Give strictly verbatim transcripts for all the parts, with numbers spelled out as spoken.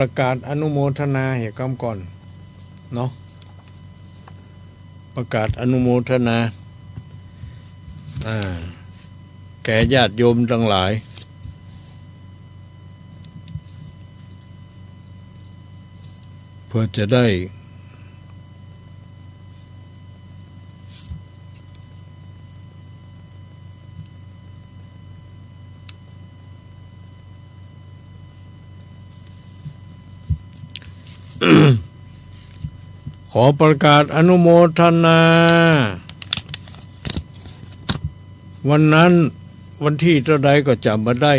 ประกาศอนุโมทนาเหียกำก่อนเนาะ ประกาศอนุโมทนา อ่า แก่ญาติโยมตังหลาย เพื่อจะได้ ขอประกาศอนุโมทนา วันนั้น วันตี้เต้าใดก็จ๋ำบ่ได้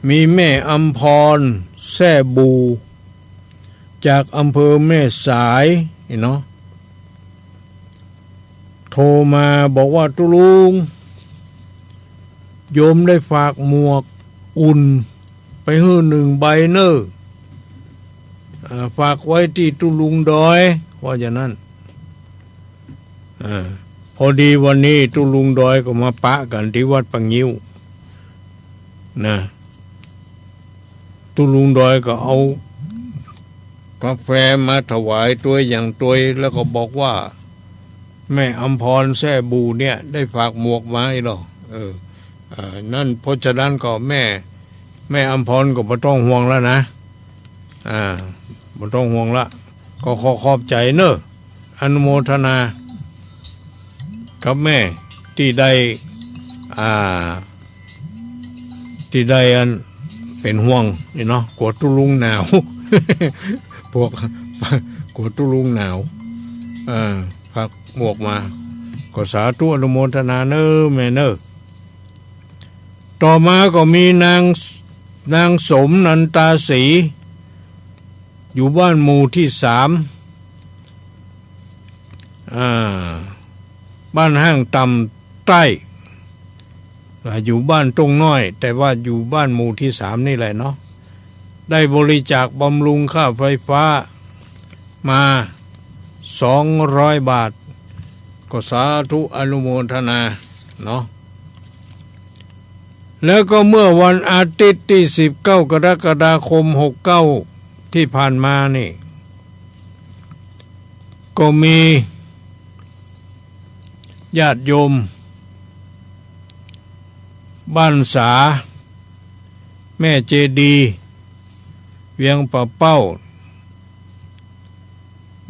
มีแม่อำพร แซ่บู่ จากอำเภอแม่สายนี่เนาะ โทรมาบอกว่า ตุ๊ลุง โยมได้ฝากหมวกอุ่นไปหื้อหนึ่งใบเน่อ อ่า ฝากไว้ตี้ตุ๊ลุงดอย ว่าอย่างนั้น อ่า พอดีวันนี้ตุ๊ลุงดอยก็มาปะกั๋นตี้วัดป่างิ้วนะ ตุ๊ลุงดอยก็เอากาแฟมาถวายตวยอย่างตวย แล้วก็บอกว่า แม่อำพร แซ่บู่เนี่ย ได้ฝากหมวกมาอีหลอ เออ อ่า นั้น เพราะฉะนั้นก็แม่ แม่อำพรก็บ่ต้องห่วงแล้วนะ อ่า บ่ต้องห่วงละ ก็ขอขอบใจ๋เน่อ อนุโมทนากับแม่ตี้ได้ อ่า ตี้ได้อันเป๋นห่วงนี่เนาะ กั๋วตุ๊ลุงหนาว พวก กั๋วตุ๊ลุงหนาว เออ ฝากหมวกมา ก็สาธุอนุโมทนาเน่อแม่เน่อ ต่อมาก็มีนาง นางสมนันตาศรี อยู่บ้านหมู่ตี้สาม อ่า บ้านห้างต่ำใต้ อ่า อยู่บ้านต้งน้อย แต่ว่าอยู่บ้านหมู่ตี้สามนี่แหละเนาะ ได้บริจาคบำรุงค่าไฟฟ้ามาสองร้อยบาท ก็สาธุอนุโมทนาเนาะ แล้วก็เมื่อวันอาทิตย์ตี้สิบเก้ากรกฎาคมหกเก้าตี้ผ่านมานี่ ก็มีญาติโยม บ้านสา แม่เจดีย์ เวียงป่าเป้า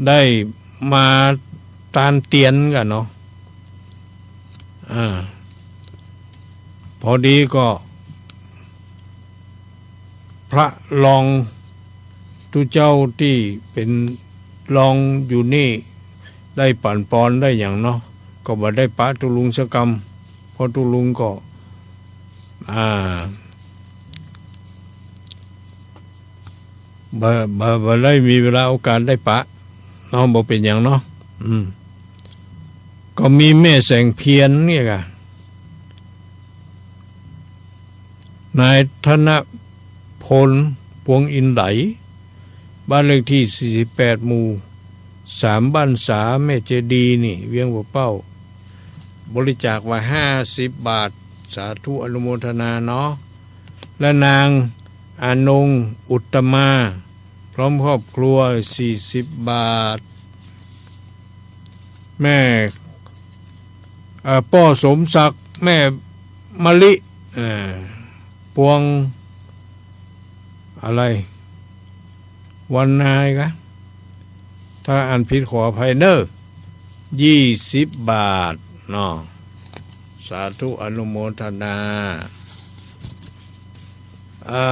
ได้มาตานเตียนกั๋นเนาะ อ่า พอดีก็ พระรองตุ๊เจ้าตี้เป๋นรองอยู่นี่ ได้ปั๋นปอนได้หยังเนาะ ก็บ่ได้ปะตุ๊ลุงสักกำ เพราะตุ๊ลุงก็ อ่า บ่ บ่ บ่ได้มีเวลาโอกาสได้ปะเนาะ บ่เป๋นหยังเนาะ อืม ก็มีแม่แสงเพียรนี่ก่ะ นายธนพล ปวงอินไหล บ้านเลขตี้สี่สิบแปด หมู่สาม บ้านสา แม่เจดีย์นี่ เวียงป่าเป้า บริจาคมาห้าสิบบาท สาธุอนุโมทนาเนาะ และนางอนง อุตตมา พร้อมครอบครัว สี่สิบบาท แม่ เอ่อ ป้อสมศักดิ์ แม่มะลิ เอ่อ ปวง อะไร วันนายกะ ถ้าอ่านผิดขออภัยเน่อ ยี่สิบบาทเนาะ สาธุอนุโมทนา อ่า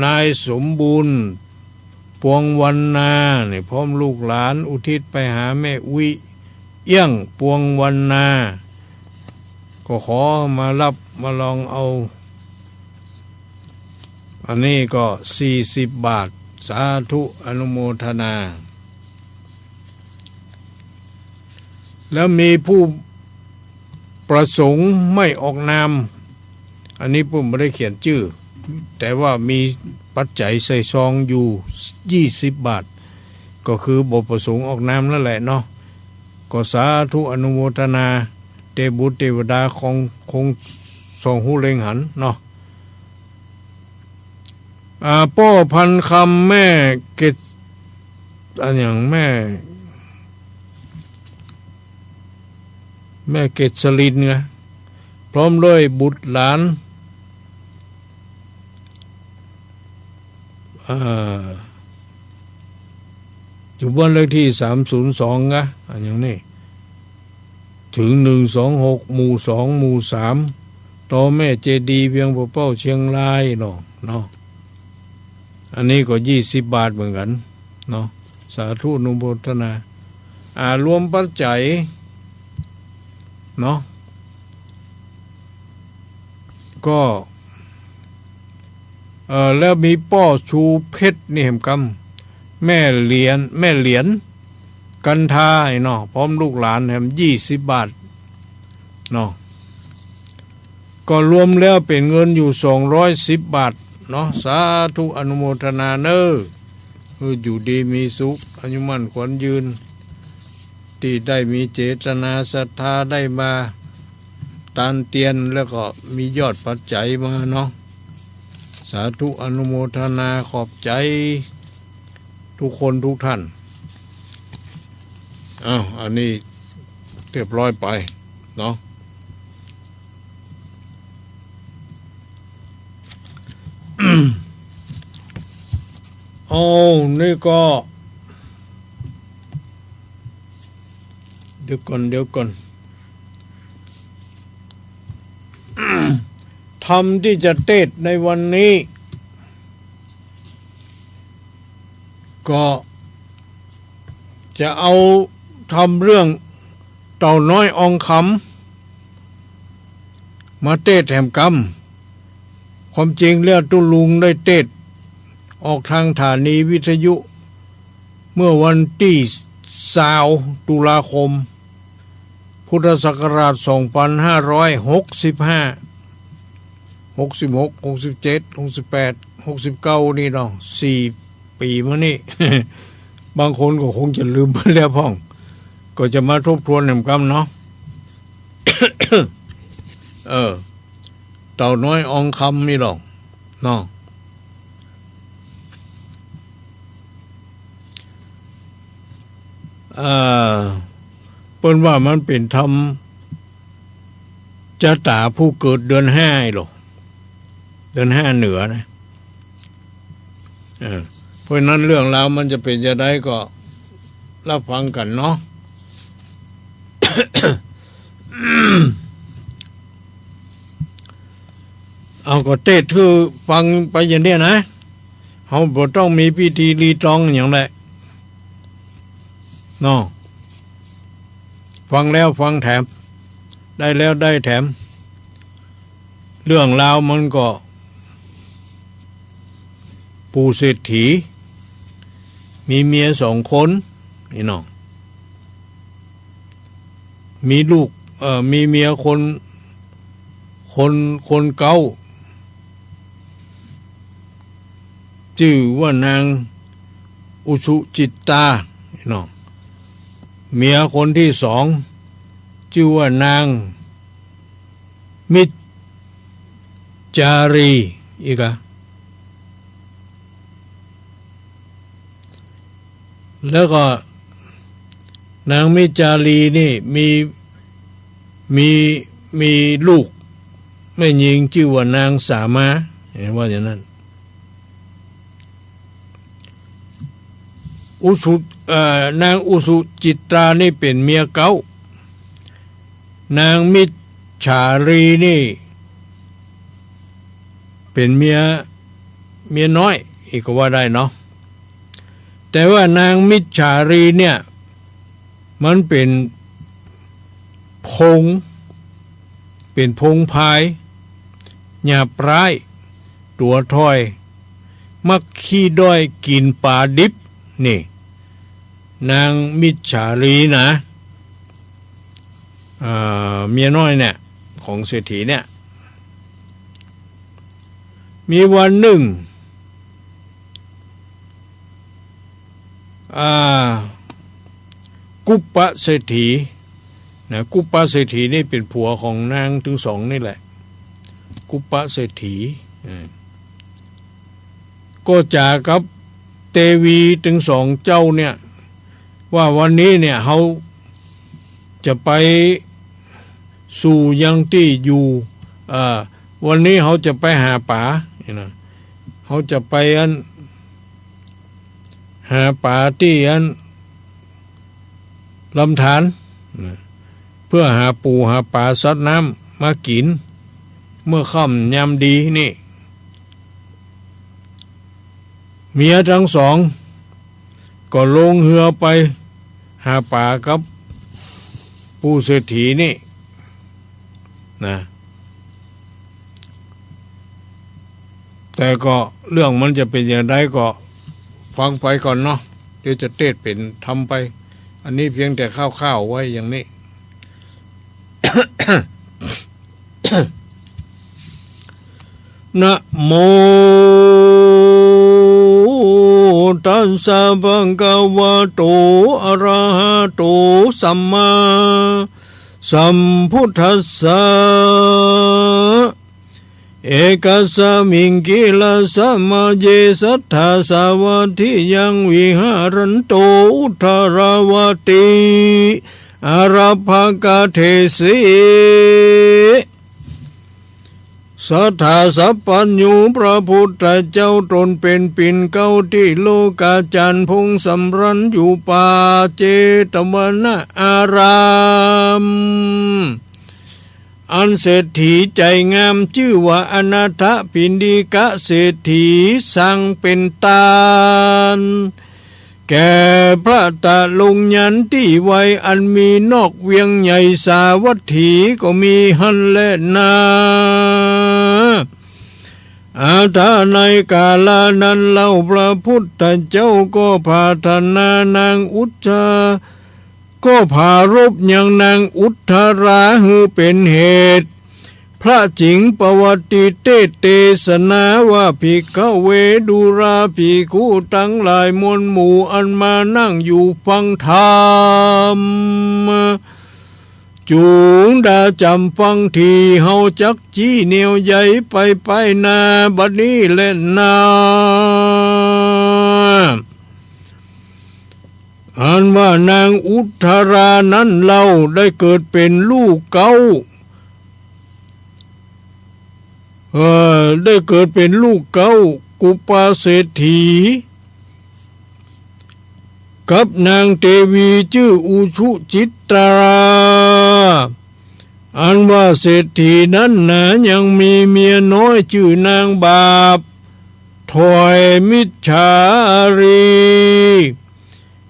นายสมบูรณ์ ปวงวันนานี่ พร้อมลูกหลานอุทิศไปหาแม่อุ๊ยเอี้ยง ปวงวันนา ก็ขอมารับมาลองเอา อันนี้ก็สี่สิบบาท สาธุอนุโมทนา แล้วมีผู้ประสงค์ไม่ออกนาม อันนี้ปุ้มบ่ได้เขียนจื้อ แต่ว่ามีปัจจัยใส่ซองอยู่ยี่สิบบาท ก็คือบ่ประสงค์ออกนามนั่นแหละเนาะ ก็สาธุอนุโมทนา เตบุตรเตวดาของคงส่องฮู้เล็งหันเนาะ อ่า ป้อพันคำ แม่เกศ อะหยัง แม่ แม่เกศรินไง พร้อมด้วยบุตรหลาน อ่า อยู่บ้านเลขที่สามศูนย์สองนะ อะหยังนี่ ถึงหนึ่งสองหก หมู่สอง หมู่สาม ตอแม่เจดีย์ เวียงป่าเป้า เชียงรายเนาะ เนาะ อันนี้ก็ยี่สิบบาทเหมือนกั๋นเนาะ สาธุอนุโมทนา อ่า รวมปัจจัยเนาะ ก็ เอ่อ แล้วมีป้อชูเพชรนี่แหมกำ แม่เหรียญ แม่เหรียญกันทาเนาะ พร้อมลูกหลานแหมยี่สิบบาทเนาะ ก็รวมแล้วเป๋นเงินอยู่สองร้อยสิบบาทเนาะ สาธุอนุโมทนาเน้อ เออ อยู่ดีมีสุข อายุมั่นขวัญยืน ตี้ได้มีเจตนาศรัทธาได้มาตานเตียน แล้วก็มียอดปัจจัยมาเนาะ สาธุอนุโมทนาขอบใจ๋ทุกคนทุกท่าน อ้าว อันนี้เรียบร้อยไปเนาะ อ้าว นี่ก็ เดี๋ยวก่อน เดี๋ยวก่อน ธรรมตี้จะเตสน์ในวันนี้ ก็จะเอาธรรมเรื่องเต่าน้อยอองคำมาเตสน์แหมกำ ความจริงแล้วตุ๊ลุงได้เตสน์ออกทางสถานีวิทยุ เมื่อวันตี้ซาวตุลาคม พุทธศักราชสองพันห้าร้อยหกสิบห้า หกสิบหก หกสิบเจ็ด หกสิบแปด หกสิบเก้า นี่เนาะ สี่ปี๋มานี่ บางคนก็คงจะลืมไปแล้วพ่อง ก็จะมาทบทวนแหมกำเนาะ เออ เต่าน้อยอองคำนี่หรอกเนาะ เอ่อ เปิ้นว่ามันเป๋นธรรมจะต๋าผู้เกิดเดือนห้าหรอก เดือนห้าเหนือนะ เออ เพราะฉะนั้นเรื่องราวมันจะเป๋นจะใดก็รับฟังกั๋นเนาะ เอาก็เตสน์หื้อฟังไปอย่างเนี้ยนะ เฮาบ่ต้องมีพิธีรีตองหยังแหละเนาะ ฟังแล้วฟังแถม ได้แล้วได้แถม เรื่องราวมันก็ ปู่เศรษฐี มีเมียสองคน นี่เนาะ มีลูก เอ่อ มีเมียคน คน คนเก๊า จื้อว่านางอุสุจิตตา นี่เนาะ เมียคนตี้สอง จื้อว่านางมิจจารี อีกอะ แล้วก็นางมิจจารีนี่มี มี มีลูกแม่ญิงจื้อว่านางสามา เห็นว่าอย่างนั้น อุสุ เอ่อ นางอุสุจิตรานี่เป๋นเมียเก๊า นางมิจฉารีนี่เป๋นเมีย เมียน้อย อีกก็ว่าได้เนาะ แต่ว่านางมิจฉารีเนี่ย มันเป๋นพง เป๋นพงพาย หยาบร้าย ตั๋วถ้อย มักขี้ด้อยกิ๋นป๋าดิบ นี่ นางมิจฉารีนะ อ่า เมียน้อยเนี่ย ของเศรษฐีเนี่ย มีวันนึ่ง อ่า กุปปะเศรษฐี นะ กุปปะเศรษฐีนี่เป๋นผัวของนางตึงสองนี่แหละ กุปปะเศรษฐี เออ ก็จ๋ากับเตวีตึงสองเจ้าเนี่ย ว่าวันนี้เนี่ย เฮาจะไปสู่ยังตี้อยู่ เอ่อ วันนี้เฮาจะไปหาป๋า นี่นะ เฮาจะไปอัน หาป๋าตี้อัน ลำธารนะ เปื้อหาปู๋หาป๋าสัตว์น้ำมากิ๋น เมื่อค่ำยามดีนี่ เมียตึงสองก็ลงเฮือไปหาป๋ากับปู่เศรษฐีนี่นะ แต่ก็เรื่องมันจะเป๋นอย่างใดก็ฟังไปก่อนเนาะ เดี๋ยวจะเตสน์เป๋นธรรมไป อันนี้เพียงแต่คร่าวๆ ไว้อย่างนี้ นะโม ตัสสะ ภะคะวะโต อะระหะโต สัมมาสัมพุทธัสสะ เอกัสสะมิง กิลสะมะเย สัตถาสะวัตถิยัง วิหะรันโต อุทธาราวาติ อารักขะเขเส สัตถาสัพพัญญู พระพุทธเจ้าต๋นเป๋นปิ่นเกล้าตี้โลกาจารย์พงสำรัญอยู่ป่าเจตวนาราม อันเศรษฐีใจ๋งามจื้อว่าอนาถปิณฑิกะเศรษฐี สังเป๋นตาน แก่พระตะลงยันตี้ไว้อันมีนอกเวียงใหญ่สาวัตถีก็มีหั้นแลนา อาถาในกาลานั้นเล่า พระพุทธเจ้าก็ผาถนานางอุทธา ก็ผารภยังนางอุทธาราหื้อเป๋นเหตุ พระจึงปวัตติเตสน์เตสนาว่า ภิกขะเว ดูราภิกขุตังหลายมวลหมู่อันมานั่งอยู่ฟังธรรม จุ่งดาจ๋ำฟังที เฮาจักจี้แนวใหญ่ไปไปหน้าบัดนี้แลนา อันว่านางอุทธารานั้นเล่าได้เกิดเป๋นลูกเก๊า เอ่อ ได้เกิดเป๋นลูกเก๊ากุปปะเศรษฐี กับนางเตวีจื้ออุชุจิตรา อันว่าเศรษฐีนั้นนายังมีเมียน้อยจื้อนางบาป ถอยมิจฉารี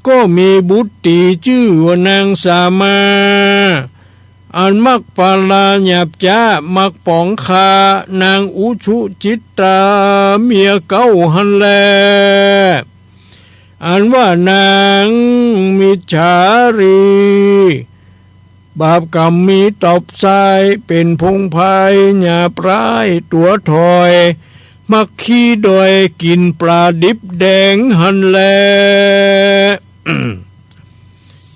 ก็มีบุตรีจื้อว่านางสามา อันมักปลาหยาบจ๊า มักป๋องฆ่านางอุชุจิตราเมียเก๊าหั้นแล อันว่านางมิจฉารี บาปกรรมมีตอบสาย เป๋นพงไพรหยาบร้ายตั๋วถอย มักขี้ดอยกิ๋นปลาดิบแดงหั้นแล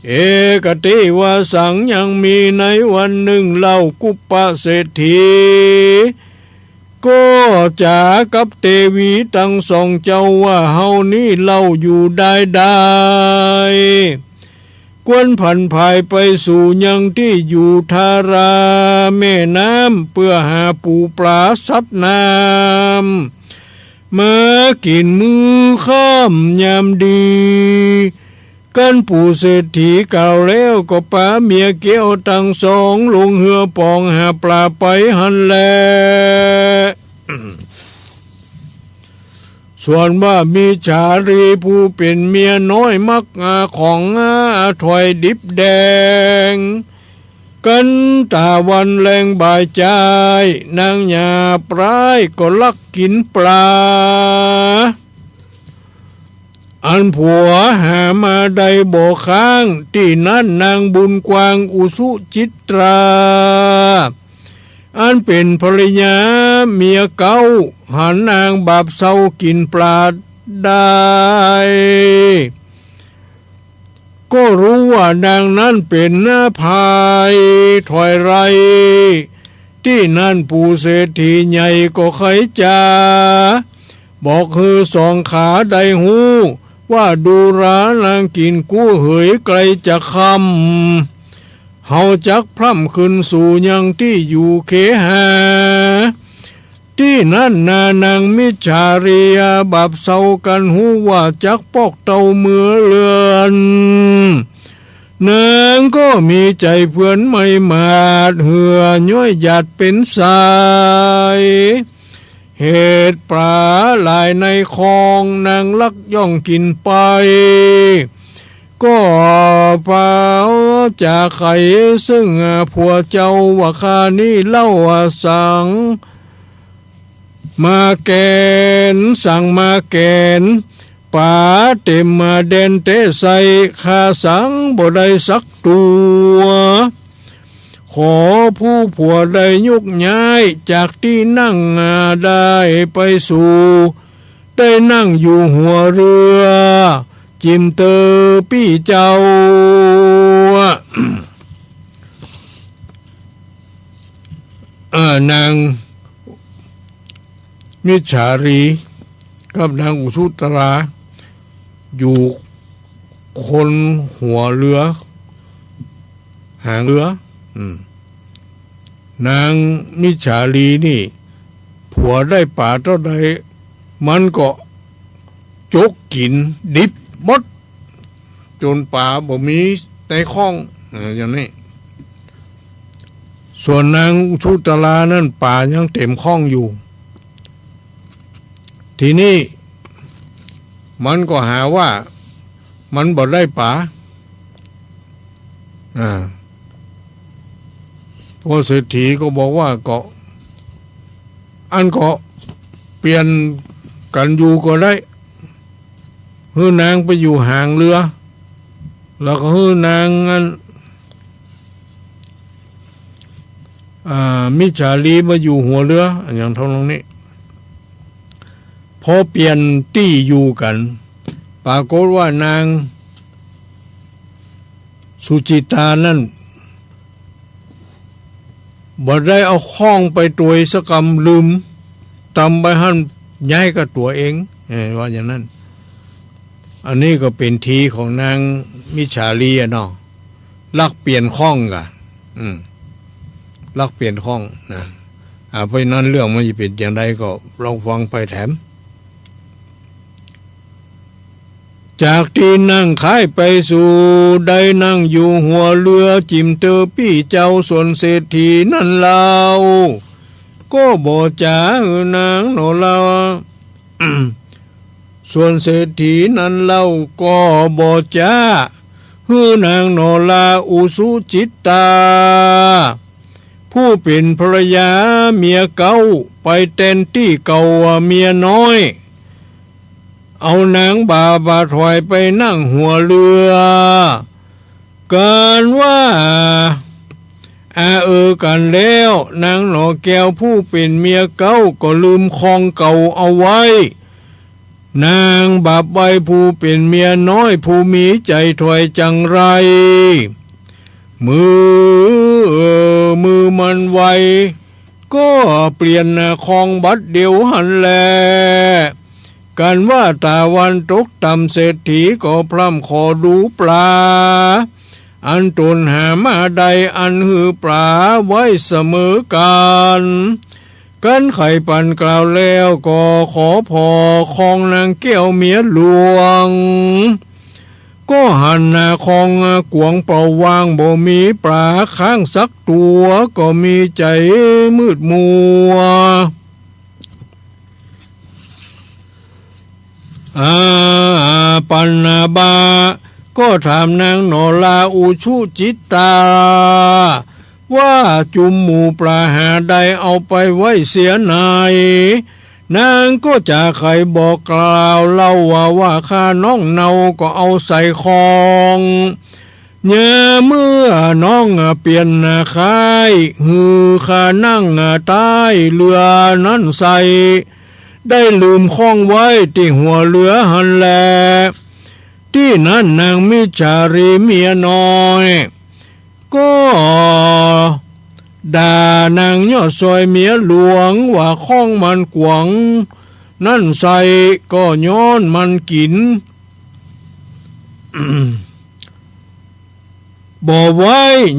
เอกัตติวาสัง ยังมีในวันนึ่งเล่ากุปปะเศรษฐี ก็จ๋ากับเตวีตังสองเจ้าว่า เฮานี้เล่าอยู่ดายดาย ควรผันผายไปสู่ยังตี้อยู่ทาราแม่น้ำ เปื้อหาปู๋ปลาสัตว์น้ำ มากิ๋นมื้อค่ำยามดี กันปู่เศรษฐีกล่าวแล้วก็ปาเมียแก้วตังสองลงเฮือป๋องหาปลาไปหั้นแล ส่วนว่ามิจฉารีผู้เป๋นเมียน้อยมักหาของหาถอยดิบแดง กันต๋าวันแลงบ่ายจาย นางหยาบร้ายก็ลักกิ๋นปลา อันผัวหามาได้บ่ข้าง ตี้นั้นนางบุญกวางอุสุจิตรา อันเป๋นภรรยาเมียเก๊า หันนางบาปเซากิ๋นปลาได้ ก็ฮู้ว่านางนั้นเป๋นหน้าพายถอยไร ตี้นั้นปู่เศรษฐีใหญ่ก็ใค่จ๋า บอกหื้อสองขาได้ฮู้ ว่าดูรานางกิ๋นกู้เหย ใก้จะค่ำ เฮาจักพร่ำขึ้นสู่ยังตี้อยู่เขหา ตี้นั้นนานางมิจฉาลีบับเซากั๋นฮู้ว่าจักปอกเต้าเมือเฮือน นางก็มีใจ๋เปื้อนไหม้หมาด เหื่อย้อยหยาดเป๋นสาย เหตุป๋าหลายในคลอง นางลักย่องกิ๋นไป ก็เป๋าจ๋าไขเซิ่งผัวเจ้าว่าข้านี้เล่าสังมาแก๋น สังมาแก๋น ป๋าเต๋มมาแดนเต๊ใส่ ข้าสังบ่ได้สักตั๋ว ขอผู้ผัวได้ยุกย้ายจากตี้นั่งได้ไปสู่ได้นั่งอยู่หัวเฮือ จิ่มเตอปี้เจ้า เอ่อ นางมิจฉาลีกับนางอุชุตรา อยู่คนหัวเฮือ หางเฮือ อืม นางมิจฉาลีนี่ ผัวได้ป๋าเต้าใด มันก็จกกิ๋นดิบหมด จ๋นป๋าบ่มีในคลอง เออ อย่างนี้ ส่วนนางอุชุตรานั้นป๋ายังเต๋มคลองอยู่ ทีนี้มันก็หาว่ามันบ่ได้ป๋า อ่า พ่อเศรษฐีก็บอกว่าก็ อั้นก็เปลี่ยนกั๋นอยู่ก็ได้ หื้อนางไปอยู่หางเฮือ แล้วก็หื้อนางอัน อ่า มิจฉาลีมาอยู่หัวเฮือ อะหยังทำนองนี้ พอเปลี่ยนตี้อยู่กั๋น ปรากฏว่านางสุจิตรานั้น บ่ได้เอาคล้องไปตวยสักกำ ลืม ตำไปหั้น ย้ายกับตั๋วเอง เออ ว่าอย่างนั้น อันนี้ก็เป๋นทีของนางมิจฉาลีอะเนาะ ลักเปลี่ยนคล้องก่ะ อืม ลักเปลี่ยนคล้องนะ อ่า เพราะฉะนั้นเรื่องมันจะเป๋นอย่างใดก็ลองฟังไปแถม จากตี้นั่งคล้ายไปสู่ ได้นั่งอยู่หัวเฮือ จิ่มเตอปี้เจ้า ส่วนเศรษฐีนั้นเล่า ก็บ่จ๋าหื้อนางหนอลา ส่วนเศรษฐีนั้นเล่าก็บ่จ๋าหื้อนางหนอลาอุชุจิตรา ผู้เป๋นภรรยาเมียเก๊า ไปแตนตี้เก่าว่าเมียน้อย เอานางบ่าบ่าถอยไปนั่งหัวเฮือ กั๋นว่า อาเออกั๋นแล้ว นางหนอแก้วผู้เป๋นเมียเก๊าก็ลืมคล้องเก่าเอาไว้ นางบ่าใบ้ผู้เป๋นเมียน้อย ผู้มีใจ๋ถอยจังไร มือ เออ มือมันไว ก็เปลี่ยนคล้องบัดเดียวหั้นแล กั๋นว่าต๋าวันตกต่ำ เศรษฐีก็พร่ำขอดูปลา อันต๋นหามาได้ อันหื้อปลาไว้เสมอกั๋น กั๋นไขปันกล่าวแล้วก็ขอผ่อคล้องนางแก้วเมียหลวง ก็หันหน้าคล้องกวางเป่าว่าง บ่มีปลาค้างสักตั๋ว ก็มีใจ๋มืดมัว อ่า ปันนาบา ก็ถามนางหนอลาอุชุจิตรา ว่าจุมหมู่ปลาหาได้เอาไปไว้เสียไหน นางก็จ๋าไขบอกกล่าวเล่าว่า ว่าข้าน้องเนาก็เอาใส่คล้อง ยามเมื่อน้องเปลี่ยนคล้าย หื้อข้านั่งใต้เฮือนั้นใส่ ได้ลืมคล้องไว้ตี้หัวเฮือหั้นแล ตี้นั้นนางมิจฉาลีเมียน้อย ก็ด่านางยอดซอยเมียหลวงว่าคล้องมันกวาง นั้นใส่ ก็ย้อนมันกิ๋นบ่ไหว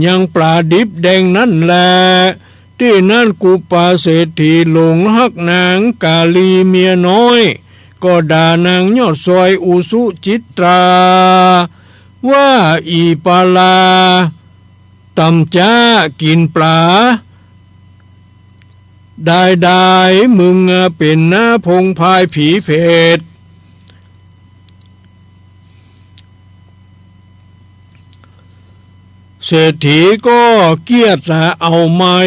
ยังป๋าดิบแด่งนั้นแล ตี้นั้นกุปาเศรษฐีหลงฮักนางกาลีเมียน้อย ก็ด่านางยอดซอยอุชุจิตราว่า อี่ปาลา ต่ำจ๊ากิ๋นป๋า ดายดาย มึงเป๋นนาพงพายผีเผต เศรษฐีก็เกียจเอาไม้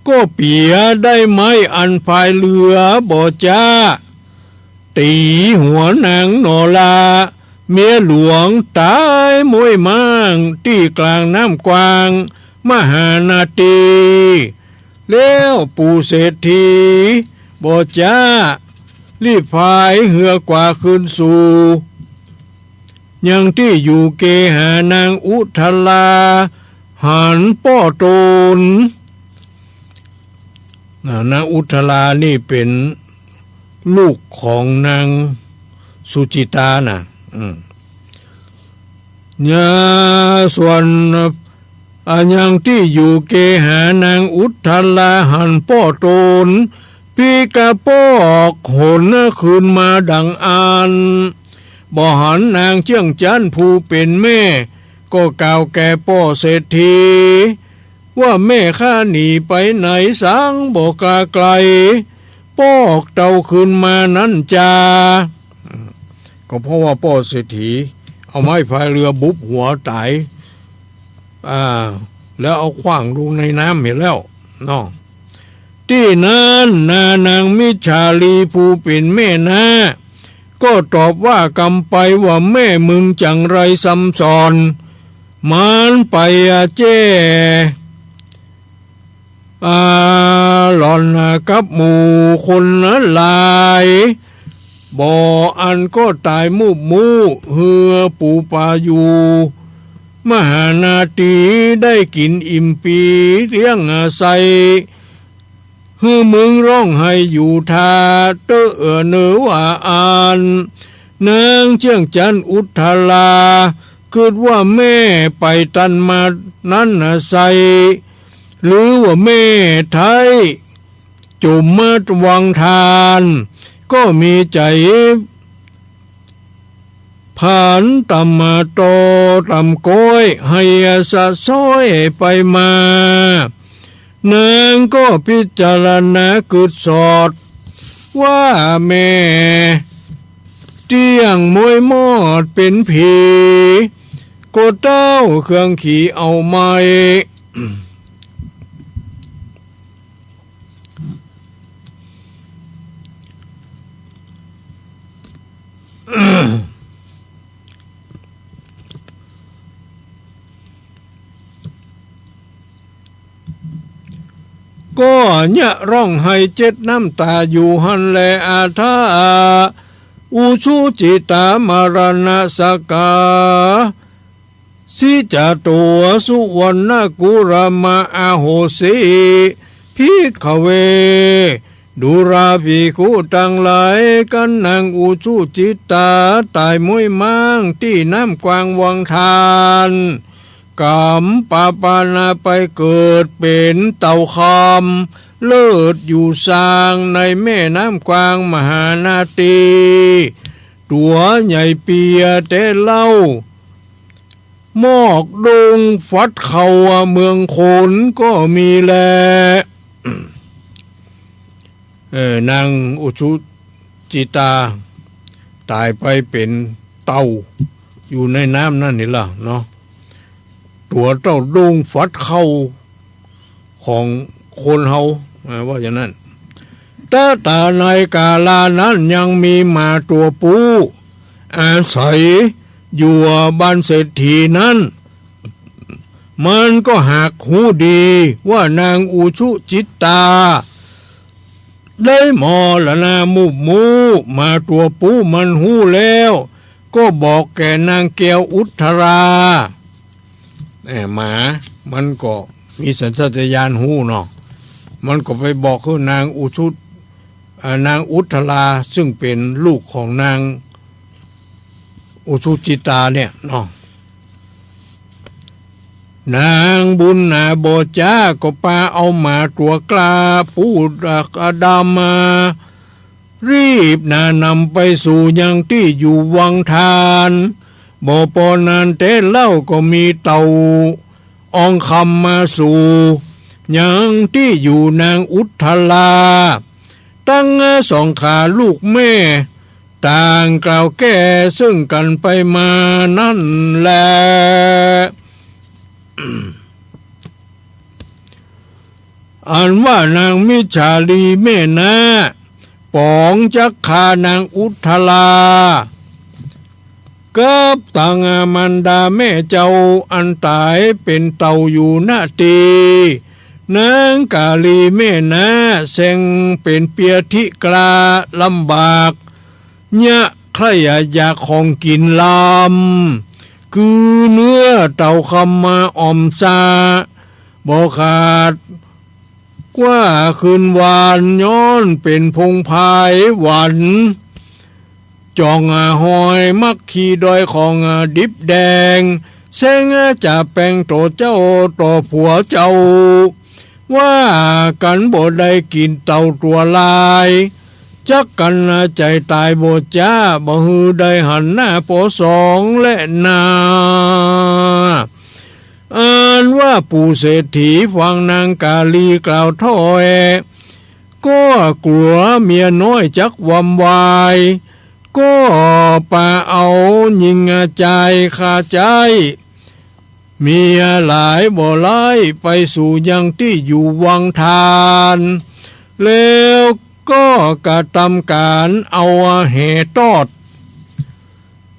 ก็เปียได้ไม้อันพายเรือบ่จ๊า ตี๋หัวนางหนอลา เมียหลวงต๋ายม้วยม่าง ตี้ก๋างน้ำกว้างมหานาที แล้วปู่เศรษฐีบ่จ๊า รีบพายเฮือกว่าคืนสู่ยังตี้อยู่เกหา นางอุทาราหันป้อตน อ่า นางอุทารานี่เป๋นลูกของนางสุจิตาน่ะ อืม เนี่ย ส่วน อ่า ยังตี้อยู่เกหา นางอุทาราหันป้อตน ปีกะปอกหนคืนมาดังอั้น บ่หันนางเจื้องจั๊นผู้เป๋นแม่ ก็กล่าวแก่ป้อเศรษฐี ว่าแม่ข้าหนีไปไหนสังบ่กล้าไกล ปอกเต้าคืนมานั้นจา ก็เพราะว่าป้อเศรษฐีเอาไม้พายเรือบุบหัวต๋าย อ่า แล้วเอาขว้างลงในน้ำเหียแล้วเนาะ ตี้นั้นนานางมิจฉาลีผู้เป๋นแม่นา ก็ตอบว่ากำไปว่า แม่มึงจั๋งไรซ้ำซ้อน มันไปแจ้ อ่า หล่อนกับหมู่คนหลาย บ่อันก็ต๋ายมูบมู้ เฮือปูปาอยู่ มหานาทีได้กิ๋นอิ่มปีเลี้ยงอาศัย หื้อมึงร้องไห้อยู่ท่า เต๊อะเอ่อเนอว่าอั้น นางเจื้องจั๊นอุทารา กึ๊ดว่าแม่ไปตันมานั้นนาไซ หรือว่าแม่ไท้จ๋มมาวังทาน ก็มีใจ๋ ผันต่ำมาต่อต่ำก้อย ไห้สะซ้อยไปมา นางก็พิจารณากึ๊ดสอด ว่าแม่เตี้ยงม้วยมอดเป๋นผี ก็เต้าเครื่องขี่เอาไม้ ก็เยียะร้องไห้เจ็ดน้ำต๋าอยู่หั้นแล อาทา อุชุจิตามรณสกา สิจาตัวสุวรรณกุรมะอโหสิ ภิกขเว ดูราภิกขุตังหลาย กั๋นนางอุชุจิตาต๋ายม้วยม้างตี้น้ำกว้างวังทาน ก๋ำปาปานาไปเกิดเป๋นเต่าคำ เลิศอยู่ซางในแม่น้ำกว้างมหานาที ตั๋วใหญ่เปียแต๊เล่า มอกดงฟัดเข้าเมืองคนก็มีแล เออ นางอุชุจิตาต๋ายไปเป๋นเต่าอยู่ในน้ำนั้นนี่ล่ะเนาะ ตั๋วเต้าดงฟัดเข้าของคนเฮา เออ ว่าอย่างนั้น ตะต๋าในกาลานั้นยังมีหมาตั๋วปู้ อาศัยอยู่บ้านเศรษฐีนั้น มันก็หากฮู้ดีว่านางอุชุจิตา ได้มรณามูบมู้ หมาตั๋วปู้มันฮู้แล้ว ก็บอกแก่นางแก้วอุทารา เอ่อ หมามันก็มีสัญชาตญาณฮู้เนาะ มันก็ไปบอกคือนางอุชุ อ่า นางอุทธรา ซึ่งเป๋นลูกของนางอุชุจิตาเนี่ยเนาะ นางบุญนาบ่จ๊าก็ปาเอาหมาตั๋วกล้าปูดดำมา รีบหน้านำไปสู่ยังตี้อยู่วังทาน บ่ปอนานแต๊เล่าก็มีเต่าอองคำมาสู่ยังตี้อยู่นางอุทธรา ตังสองขาลูกแม่ ต่างกล่าวแก้ซึ่งกั๋นไปมานั้นแล อันว่านางมิจฉาลีแม่น้า ป๋องจักฆ่านางอุทธรา กับตังมารดาแม่เจ้าอันต๋ายเป๋นเต่าอยู่ ณ ตี้ นางกาลีแม่น้าแซงเป๋นเปียธิกราลำบาก เยียะใคร่อยากของกิ๋นลำ คือเนื้อเต่าคำมาอ่อมซา บ่ขาดกว่าคืนวาน ย้อนเป๋นพงไพรหวัน จ่องหอยมักขีดอยของดิบแดง แซงจะแป๋งต่อเจ้าต่อผัวเจ้า ว่ากั๋นบ่ได้กิ๋นเต่าตั๋วลาย จักกั๋นใจ๋ต๋ายบ่จ๊า บ่หื้อได้หันหน้าปอสองแลนา อันว่าปู่เศรษฐีฟังนางกาลีกล่าวถ้อย ก็กั๋วเมียน้อยจักวำวาย ก็ปาเอาญิงจายคาใจ๊ เมียหลายบ่ไร้ไปสู่ยังตี้อยู่วังทาน แล้วก็กระตำก๋านเอาแหตอด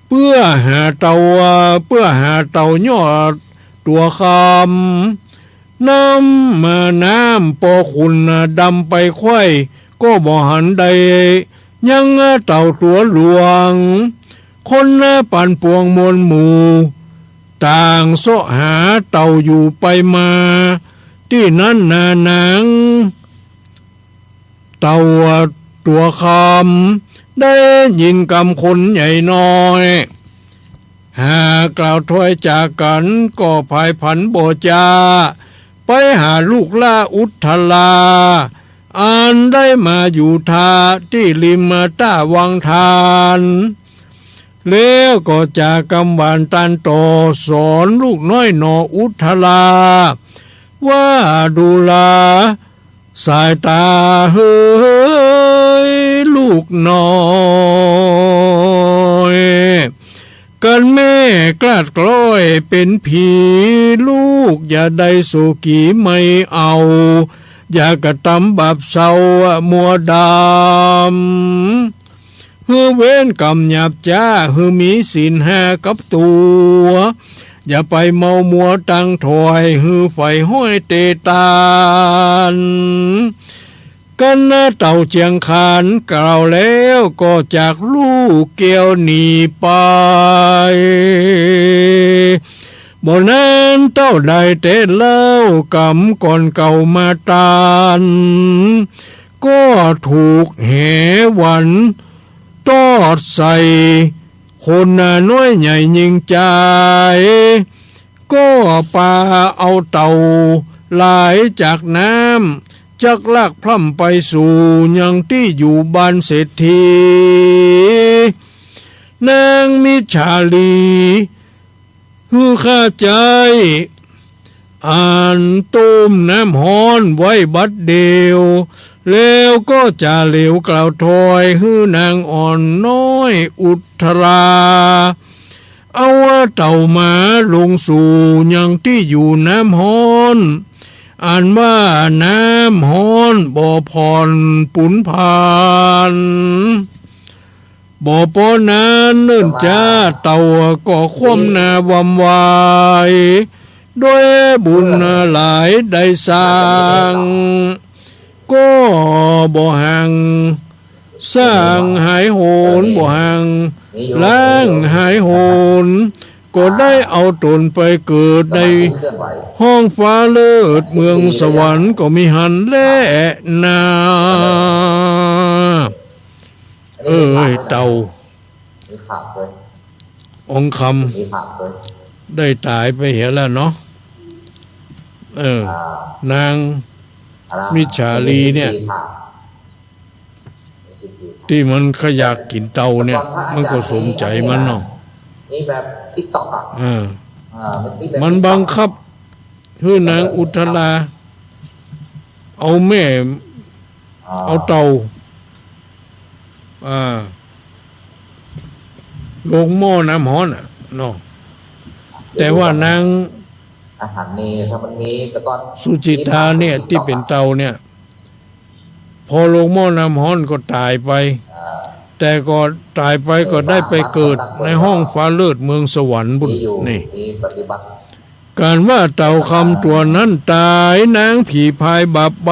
เปื้อหาเต่า เปื้อหาเต่ายอดตั๋วคำ น้ำมาน้ำปอขุ่นดำไปไขว้ ก็บ่หันได้ยังเต่าตั๋วหลวง คนปันปวงมวลหมู่ ต่างเซาะหาเต่าอยู่ไปมา ตี้นั้นนานาง เต่าตั๋วคำ ได้ยินกำคนใหญ่น้อย หากล่าวถ้อยจากกั๋น ก็ผายผันบ่จ๊า ไปหาลูกหล้าอุทธรา อันได้มาอยู่ท่าตี้ริมต้าวังทาน แล้วก็จากำหวานตันต่อ สอนลูกน้อยหนออุทธรา ว่าดูรา สายต๋าเหยลูกน้อย กั๋นแม่กล้าดกล้อยเป๋นผี ลูกอย่าได้โสกี๋ไม่เอา อย่ากระตำบาปเศร้ามัวดำ หื้อเว้นก๋รรมหยาบจ๊า หื้อมีศีลห้ากับตั๋ว อย่าไปเมามัวตังถ่อย หื้อใฝ่ห้อยเตตาน กั๋นเต่าเจียงคานกล่าวแล้วก็จากลู่แก้วหนีไป บ่นานเต้าใดแต๊เล่า ก๋ำก่อนเก่ามาตัน ก็ถูกแหหวันตอดใส่ คนน้อยใหญ่ยิ่งจาย ก็ปาเอาเต่าหลายจากน้ำ จักลากพร่ำไปสู่ยังตี้อยู่บ้านเศรษฐี นางมิจฉาลี หื้อข้าใจ๊ อันต้มน้ำฮ้อนไว้บัดเดียว แล้วก็จ๋าเหลวกล่าวถ้อย หื้อนางอ่อนน้อยอุทธรา เอาเต่ามาลงสู่ยังตี้อยู่น้ำฮ้อน อันว่าน้ำฮ้อนบ่ผ่อนปูนผ่าน บ่ปอนั้นเนิ่นจ๊า เต่าก็คว่ำหน้าวำวาย ด้วยบุญหลายได้สร้าง ก็บ่ห่าง สร้างหายโหนบ่ห่าง ล้างหายโหน ก็ได้เอาต๋นไปเกิดในห้องฟ้าเลิศเมืองสวรรค์ก็มีหั้นแลนา เออ เอ้ย เต่า มีผักด้วย อองคำ มีผักด้วย ได้ต๋ายไปเหียแล้วเนาะ เออ อ่า นาง อะไร มิจฉาลีเนี่ย มีผัก ตี้มันขะยากกิ๋นเต่าเนี่ย มันก็สมใจ๋มันเนาะ มีแบบติ๊กต็อกอะ เออ อ่า มันติ๊กแบบ มันบังคับหื้อนางอุทารา เอาแม่ อ๋อ เอาเต่า อ่า ลงหม้อน้ำฮ้อนน่ะเนาะ แต่ว่านาง อาหารนี่ ถ้ามันมี แต่ก่อน สุจิตาเนี่ย ตี้เป๋นเต่าเนี่ย พอลงหม้อน้ำฮ้อนก็ต๋ายไป อ่า แต่ก็ต๋ายไปก็ได้ไปเกิดในห้องฟ้าเลิศเมืองสวรรค์บุญ มีอยู่ นี่ มีปฏิบัติ ก๋านว่าเต่าคำตั๋วนั้นต๋าย นางผีพายบาปไป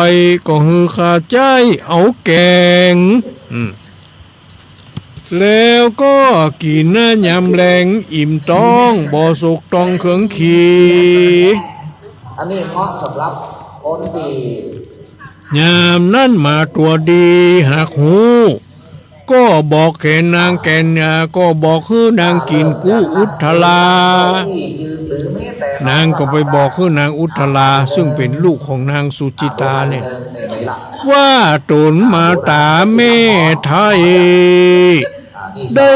ก็หื้อข้าใจ๊เอาแก๋ง อืม แล้วก็กิ๋นยามแลงอิ่มต๊อง บ่สกต้องเคืองขี อันนี้เหมาะสำหรับคนตี้ ยามนั้นหมาตั๋วดีหากฮู้ ก็บอกแก่นางแก่นยา ก็บอกหื้อนางกิ๋นกู้อุทารา นางก็ไปบอกหื้อนางอุทารา ซึ่งเป๋นลูกของนางสุจิตาเนี่ย ว่าต๋นมาต๋ามแม่ไท้ ได้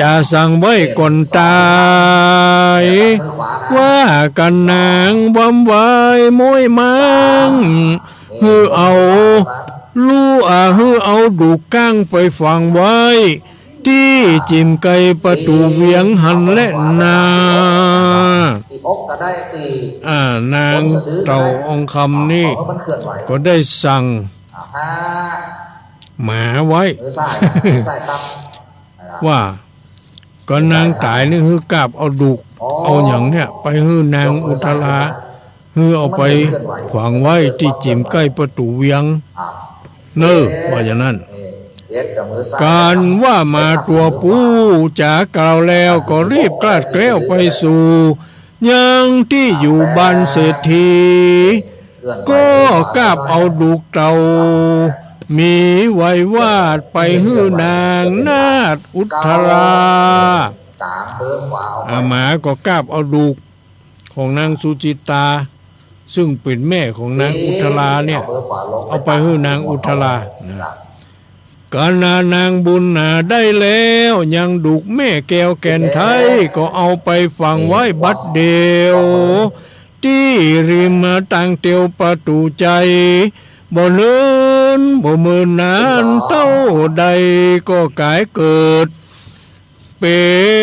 จะสั่งไว้ก่อนต๋าย ว่ากั๋นนางวำวายม้อยมัง หื้อเอา ลู่ อ่า หื้อเอาดูกก้างไปฝังไว้ ตี้จิ่มใก้ประตู๋เวียงหั้นแลนา อ่า นางเต่าอองคำนี่ ก็ได้สั่ง หมาไว้ ว่า ก็นางต๋ายนี่หื้อกราบเอาดูก เอาหยังเนี่ย ไปหื้อนางอุทารา หื้อเอาไปฝังไว้ตี้จิ่มใก้ประตู๋เวียง เน่อ ว่าอย่างนั้น ก๋านว่าหมาตั๋วปู๋จ๋ากล่าวแล้ว ก็รีบกลาดแคล้วไปสู่ ยังตี้อยู่บ้านเศรษฐี ก็กราบเอาดูกเต่า มีไวยวาดไปหื้อนางนาฏอุทารา อาหมาก็กราบเอาดูกของนางสุจิตา ซึ่งเป๋นแม่ของนางอุทาราเนี่ย เอาไปหื้อนางอุทารานะ ก๋านนานางบุญนาได้แล้ว ยังดูกแม่แก้วแก่นไท้ ก็เอาไปฝังไว้บัดเดี่ยว ตี้ริมตางเตียวประตู๋ใจ๋ บ่เนินบ่เมินนานเต้าใด ก็ก๋ายเกิด เป๋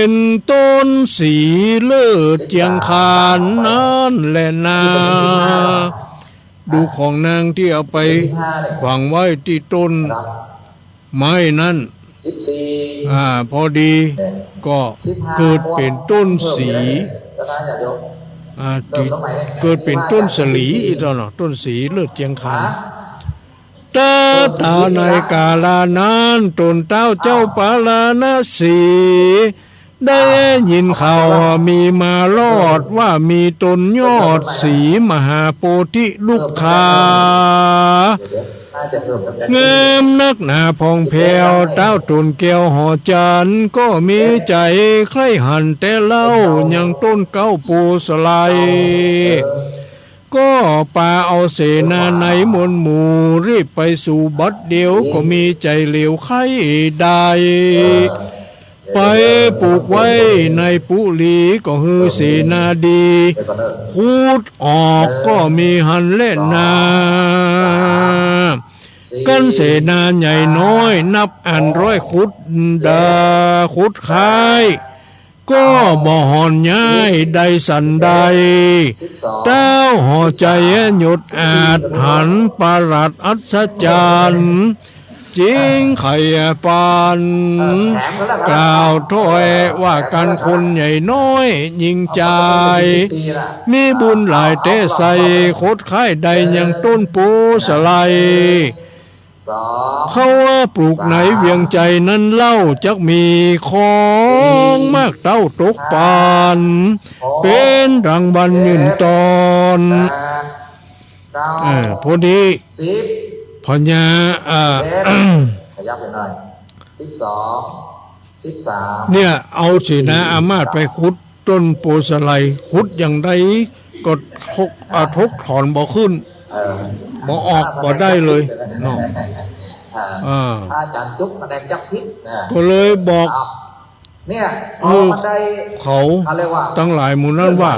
นต้นสีเลิศเจียงคานนั้นแลนา ดูกของนางตี้เอาไปฝังไว้ตี้ต้นไม้นั้น อ่า พอดีก็เกิดเป๋นต้นสี อ่า ตี้เกิดเป๋นต้นสลีอีกแล้วเนาะ ต้นสีเลิศเจียงคาน ต๋าต๋าในกาลานั้น ต๋นต๊าวเจ้าปาราณสี ได้ยินข่าวมีมารอด ว่ามีต้นยอดสีมหาโพธิลุกขา งามนักหนาผ่องแผ้ว ต๊าวต๋นแก้วหอจันทร์ ก็มีใจ๋ใคร่หันแต่เล่า ยังต้นเก๊าโพธิ์สะไล ก็ปาเอาเสนาในมวลหมู่ รีบไปสู่บัดเดี่ยว ก็มีใจ๋เหลียวใค่ได้ ไปปลูกไว้ในปุรี ก็หื้อเสนาดี ขุดออกก็มีหั้นแลนา กั๋นเสนาใหญ่น้อยนับอันร้อยขุดดา ขุดค้าย ก็บ่ห่อนย้ายได้สันใด ต๊าวหอใจ๋หยดอาจหันประหลาดอัศจรรย์ จิ่งใค่ปาน กล่าวถ้อยว่ากั๋นคนใหญ่น้อยยิ่งใจ๋ มีบุญหลายแต๊ไส้ ขุดค้ายได้ยังต้นโพธิ์สะไล เขาว่าปลูกในเวียงใจ๋นั้นเล่า จักมีของมากเต้าตกปาน เป๋นรางวัลยืนต้อน เออ พอดี พญา เอ่อ ขยับไปหน่อย สิบสอง สิบสาม เนี่ย เอาเสนาอามาตย์ไปขุดต้นโพธิ์สาลี ขุดอย่างใดก็ถก อ่า ถกถอนบ่ขึ้น เออ บ่ออกบ่ได้เลยเนาะ อ่า อ่า พระอาจารย์จุ๊บแผนกจับผิดนะ ก็เลยบอก อ้าว เนี่ย เออ พอมันได้ เขา เขาเรียกว่า ตังหลายหมู่นั้นว่า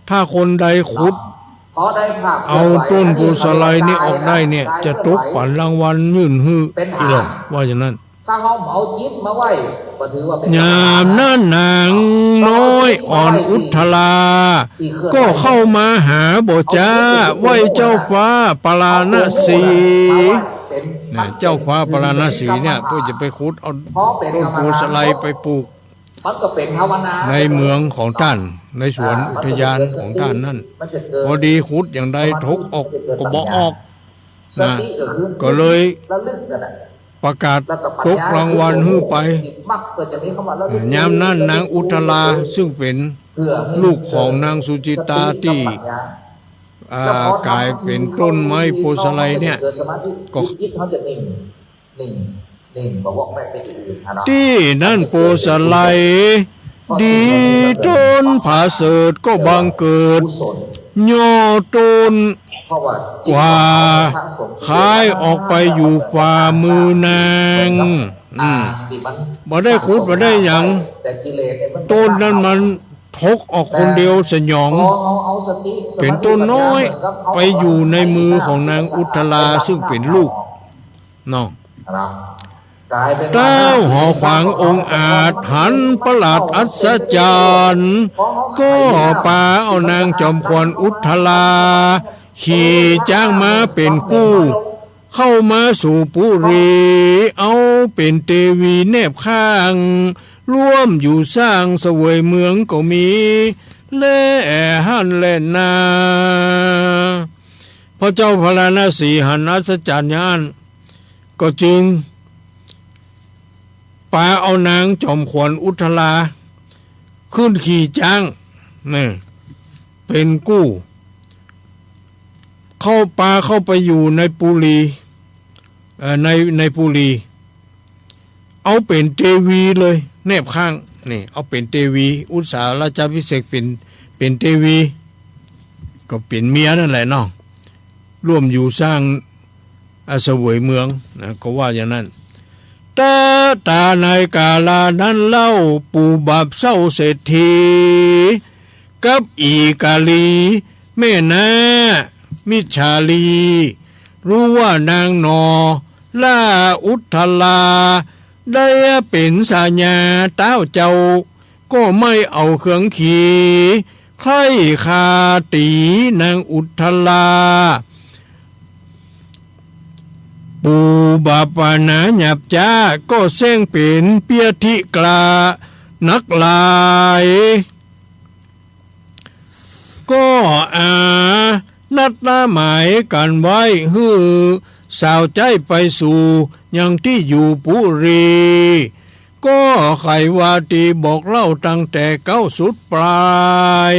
ถ้าคนใดขุด พอได้ภาพ เอาต้นโพธิ์สาลีนี่ออกได้เนี่ย จะตกปั๋นรางวัลยื่นหื้อ เป็นหาง อีหลอก ว่าอย่างนั้น ถ้าเฮาเอาจิตมาไหว้ ก็ถือว่าเป็น ยามนั้นนางน้อยอ่อนอุทรา ก็เข้ามาหาบ่จ๊า ไหว้เจ้าฟ้าปาราณสี นะ เจ้าฟ้าปาราณสีเนี่ย เพื่อจะไปขุดเอาต้นโพธิ์สาลีไปปลูก มันก็เป็นภาวนา ในเมืองของต้าน ในสวนอุทยานของต้านนั้น มันจะเกิด พอดีขุดอย่างใดถกออกก็บ่ออก สติก็คือ นะ ก็เลย ระลึกนั่นแหละ ประกาศตกรางวัลหื้อไป แล้วก็ปัญญาคือสติ มักเกิดจากนี้เข้ามา ระลึก ยามนั้นนางอุทรา ซึ่งเป็น เพื่อให้ ลูกของนางสุจิตตา เกิดสติกับปัญญา ตี้ อ่า แล้วพอ ก๋ายเป๋นต้นไม้โพธิ์สาลีเนี่ย ก็ จิตเขาจะนิ่ง นิ่ง นิ่ง บ่วอกแวกไปที่อื่นนะเนาะ ตี้นั้นโพธิ์สาลี ดีต้นผาเสริฐก็บังเกิด ยอดต้น กว่า คายออกไปอยู่ฝ่ามือนาง อืม บ่ได้ขุด บ่ได้หยัง ต้นนั้นมันถกออกคนเดียวสยอง เป๋นต้นน้อย ไปอยู่ในมือของนางอุทรา ซึ่งเป๋นลูก เนาะ ต้าวหอขวางองอาจหันประหลาดอัศจรรย์ ก็ปาเอานางจอมขวัญอุทรา ขี่จ๊างม้าเป๋นกู้ เข้ามาสู่ปุรี เอาเป๋นเตวีแนบข้าง ร่วมอยู่สร้างเสวยเมืองก็มี แลหั้นแลนา พระเจ้าพาราณสีหันอัศจรรย์อย่างนั้น ก็จึงปาเอานางจอมขวัญอุทรา ขึ้นขี่จ๊าง นี่ เป๋นกู้ เข้าปาเข้าไปอยู่ในปุรี เอ่อ ใน ในปุรี เอาเป๋นเตวีเลย แนบข้าง นี่ เอาเป๋นเตวี อุตสาหราชาภิเษกเป๋น เป๋นเตวี ก็เป๋นเมียนั่นแหละเนาะ ร่วมอยู่สร้าง อ่า เสวยเมืองนะ ก็ว่าอย่างนั้น ตะ ตาในกาลานั้นเล่า ปู่บาปเศร้าเศรษฐี กับอีกาลี แม่น้ามิจฉาลี รู้ว่านางหนอ ล่าอุทรา ได้เป๋นสายาต้าวเจ้า ก็ไม่เอาเคืองขี ใคร่ฆ่าตี๋นางอุทรา ปู่บาปนาหยาบจ๊า ก็แซ่งเป๋นเปียธิกล้านักหลาย ก็อานัดหมายกั๋นไว้ หื้อสาวใจ๊ไปสู่ยังตี้อยู่ปุรี ก็ใค่ว่าตี้บอกเล่าตั้งแต่เก๊าสุดปลาย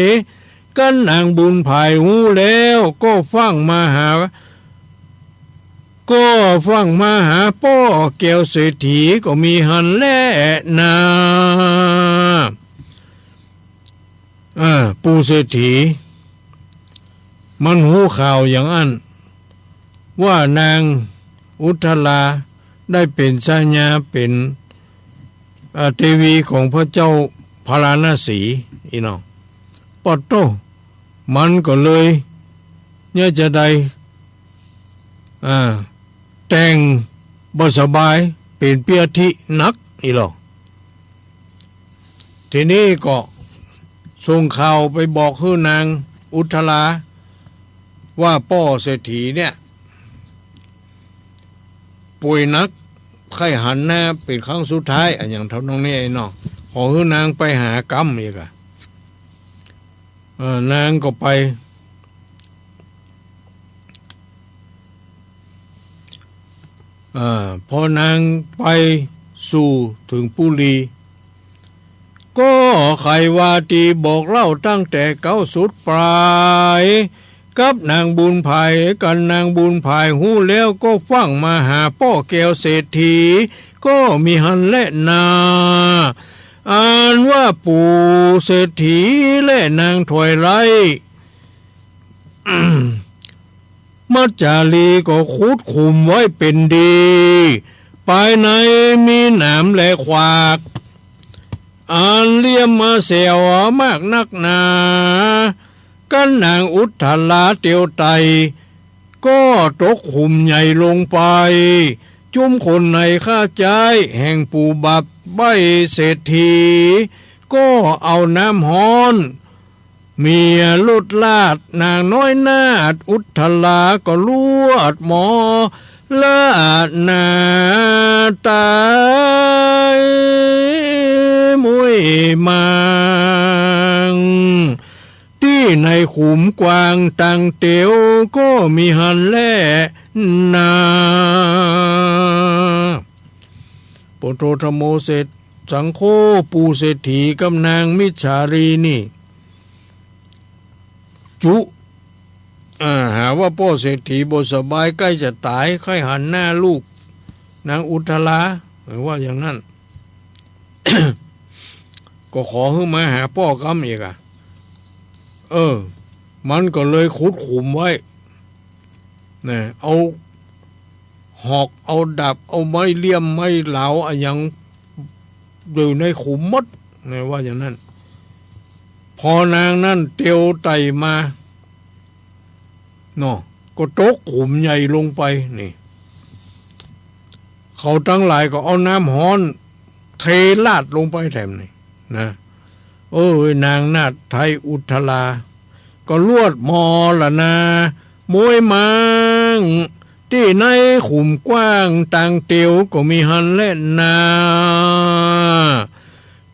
กั๋นนางบุญผายฮู้แล้ว ก็ฟั่งมาหา ก็ฟั่งมาหาป้อแก้วเศรษฐีก็มีหั้นแลนา เออ ปู่เศรษฐี มันฮู้ข่าวอย่างอั้น ว่านางอุทราได้เป๋นสายา เป๋น เอ่อ เตวีของพระเจ้าพาราณสี อี้เนาะ ปะโต้ มันก็เลย เนี่ยจะได้ อ่า แต่งบ่สบาย เป๋นเปียธินัก อี้หลอก ทีนี้ก็ส่งข่าวไปบอกหื้อนางอุทรา ว่าป้อเศรษฐีเนี่ย ป่วยนัก ใค่หันหน้าเป๋นครั้งสุดท้าย อะหยังทำนองนี้ไอ้เนาะ ขอหื้อนางไปหาก้ำอีกอะ เออ นางก็ไป เออ พอนางไปสู่เถิงปุรี ก็ใค่ว่าตี้บอกเล่าตั้งแต่เก๊าสุดปลาย กับนางบุญผาย กั๋นนางบุญผายฮู้แล้วก็ฟั่งมาหาป้อแก้วเศรษฐี ก็มีหั้นแลนา อันว่าปู่เศรษฐีและนางถอยไร้ มัจจารีก็ขุดขุมไว้เป๋นดี ภายในมีหนามและขวาก อันเลียมมาแสวมากนักหนา กั๋นนางอุทธราเตียวไต่ ก็ตกขุมใหญ่ลงไป จุมคนในข้าใจ๊แห่งปู่บับใบ้เศรษฐี ก็เอาน้ำฮ้อน เมียลดลาด นางน้อยนาฏอุทธราก็ลวดหมอละนาต๋าย มุ้ยมัง ตี้ในขุมกว้างตังเตียวก็มีหั้นแลนา ปุทโธธัมโมเศรษฐ สังโฆ ปู่เศรษฐีกับนางมิจฉาลีนี่ จุ อ่า หาว่าป้อเศรษฐีบ่สบายใก้จะต๋าย ใค่หันหน้าลูกนางอุทธรา ว่าอย่างนั้น ก็ขอหื้อมาหาป้อก้ำอีกอะ เออ มันก็เลยขุดขุมไว้ นะ เอาหอก เอาดาบ เอาไม้เลียม ไม้เหลา อะหยัง อยู่ในขุมหมด นะ ว่าอย่างนั้น พอนางนั้นเตียวไต่มา เนาะ ก็ตกขุมใหญ่ลงไป นี่ เขาตังหลายก็เอาน้ำฮ้อนเทราดลงไปแถมนี่ นะ เออ นางนาฏไทยอุทธรา ก็ลวดมรณา มุ้ยมัง ตี้ในขุมกว้างตังเตียวก็มีหั้นแลนา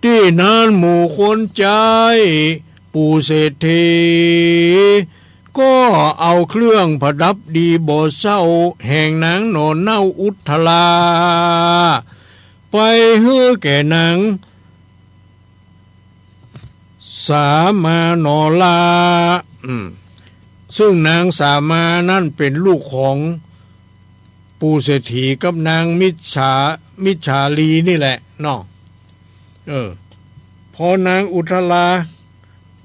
ตี้นั้นหมู่คนใจ๊ปู่เศรษฐี ก็เอาเครื่องประดับดีบ่เศร้า แห่งนางหน่อเน่าอุทธรา ไปหื้อแก่นาง สามาหน่อละ อืม ซึ่งนางสามานั้นเป๋นลูกของปู่เศรษฐีกับนางมิจฉา มิจฉาลีนี่แหละเนาะ เออ พอนางอุทธรา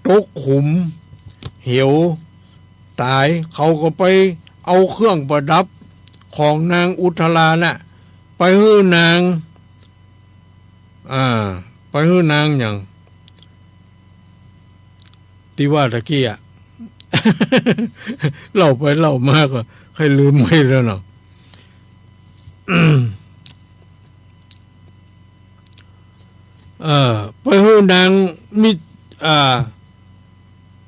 ตกขุมเหวต๋าย เขาก็ไปเอาเครื่องประดับของนางอุทธราน่ะ ไปหื้อนาง อ่า ไปหื้อนางหยัง ตี้ว่าตะกี้อะ เล่าไปเล่ามาก็ใค่ลืมไปแล้วเนาะ เออ ไปหื้อนางมิจ อ่า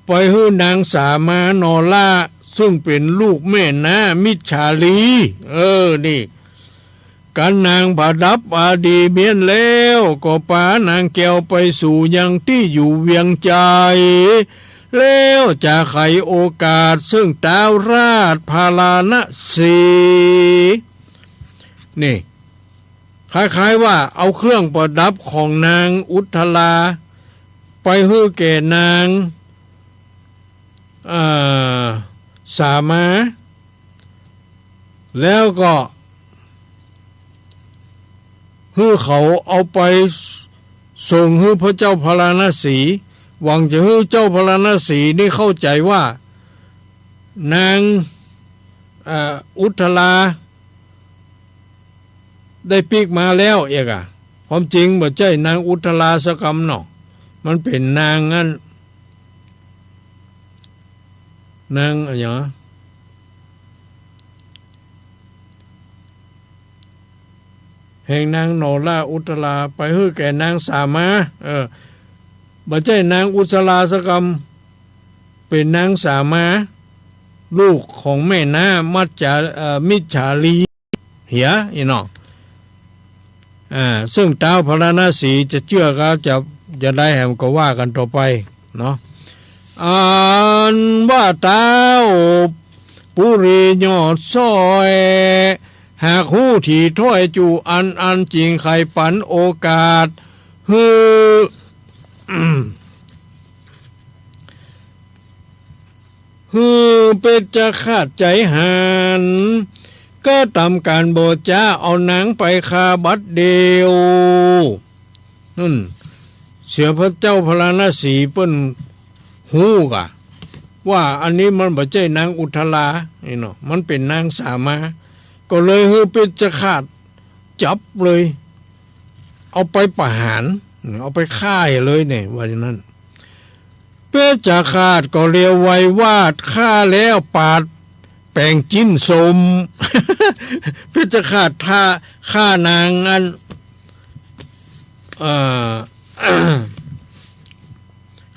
ไปหื้อนางสามาหน่อละ ซึ่งเป๋นลูกแม่น้ามิจฉาลี เออ นี่ กั๋นนางประดับอันดีเมี้ยนแล้ว ก็ปานางแก้วไปสู่ยังตี้อยู่เวียงจันทน์ แล้วจะไขโอกาสซึ่งต๊าวราชพาราณสี นี่ คล้ายๆ ว่าเอาเครื่องประดับของนางอุทธราไปหื้อแก่นาง อ่า สามา แล้วก็หื้อเขาเอาไปส่งหื้อพระเจ้าพาราณสี หวังจะหื้อเจ้าพาราณสีนี่เข้าใจ๋ว่า นาง อ่า อุทธรา ได้ปีกมาแล้วเอกอะ ความจริงบ่ใจ้นางอุทธราสักกำเนาะ มันเป๋นนางอัน นางอะหยัง แห่งนางหน่อละอุทธรา ไปหื้อแก่นางสามา เออ บ่ใจ้นางอุทธราสักกำ เป๋นนางสามา ลูกของแม่น้ามัจจา เอ่อ มิจฉาลี เหีย อี้เนาะ อ่า ซึ่งต๊าวพาราณสีจะเจื้อก็จะ จะได้แหมก็ว่ากั๋นต่อไปเนาะ อันว่าต๊าวปุรียอดซ้อย หากฮู้ถี่ถ้อยจุอัน อันจึงใค่ปันโอกาส หื้อ หื้อเปจจฆาตใจ๋หัน ก็ตำก๋านบ่จ๊า เอานางไปฆ่าบัดเดี่ยว นั่น เสียพระเจ้าพาราณสีเปิ้นฮู้ก่ะ ว่าอันนี้มันบ่ใจ้นางอุทารา นี่เนาะ มันเป๋นนางสามา ก็เลยหื้อเพชฌฆาตจับเลย เอาไปประหาร เอาไปฆ่าเลยเนี่ย ว่าอย่างนั้น เพชฌฆาตก็เลียวไววาท ฆ่าแล้วปาดแป๋งจิ๊นส้ม เพชฌฆาตฆ่า ฆ่านางอัน เอ่อ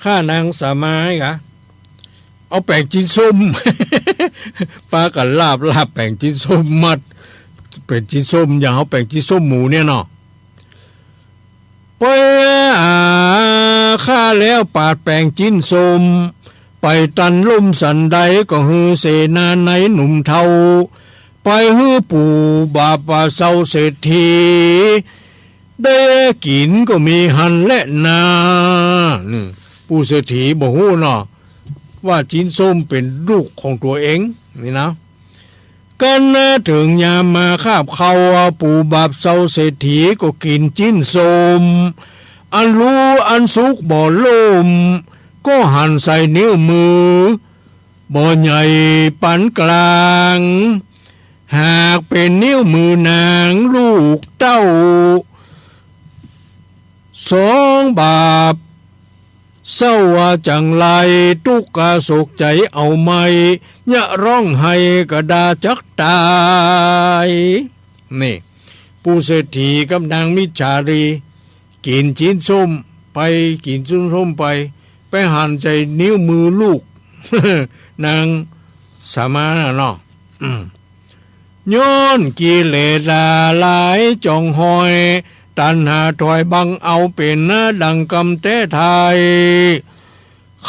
ฆ่านางสามาไงกะ เอาแป๋งจิ๊นส้ม ปากั๋นลาบ ลาบแป๋งจิ๊นส้ม มัดแป๋งจิ๊นส้ม อย่างเอาแป๋งจิ๊นส้มหมูเนี่ยเนาะ ไป อ่า ฆ่าแล้วปาดแป๋งจิ๊นส้ม ไปตันลุ่มสันใด ก็หื้อเสนาในหนุ่มเฒ่า ไปหื้อปู่บาปเศร้าเศรษฐี ได้กิ๋นก็มีหั้นแลนา นี่ ปู่เศรษฐีบ่ฮู้เนาะ ว่าจิ๊นส้มเป๋นลูกของตั๋วเอง นี่นะ กั๋นเถิงยามมาคาบข้าว ปู่บาปเศร้าเศรษฐีก็กิ๋นจิ๊นส้ม อันลูกอันสุกบ่ล่ม ก็หั่นใส่นิ้วมือ บ่ใหญ่ปานก๋าง หากเป๋นนิ้วมือนางลูกเต้า สองบาปเศร้าว่าจั๋งไร ตุ๊กข์กาโศกใจ๋เอาไหม้ เยียะร้องไห้กาดาจักต๋าย นี่ ปู่เศรษฐีกับนางมิจฉารี กิ๋นจิ๊นส้มไป กิ๋นจิ๊นส้มไป ไปหั่นใส่นิ้วมือลูก นางสามาน่ะเนาะ อืม ย้อนกิเลสหลายจ๋องหอย ตัณหาถอยบังเอาเป๋นดังกำแต๊ไทย ใผ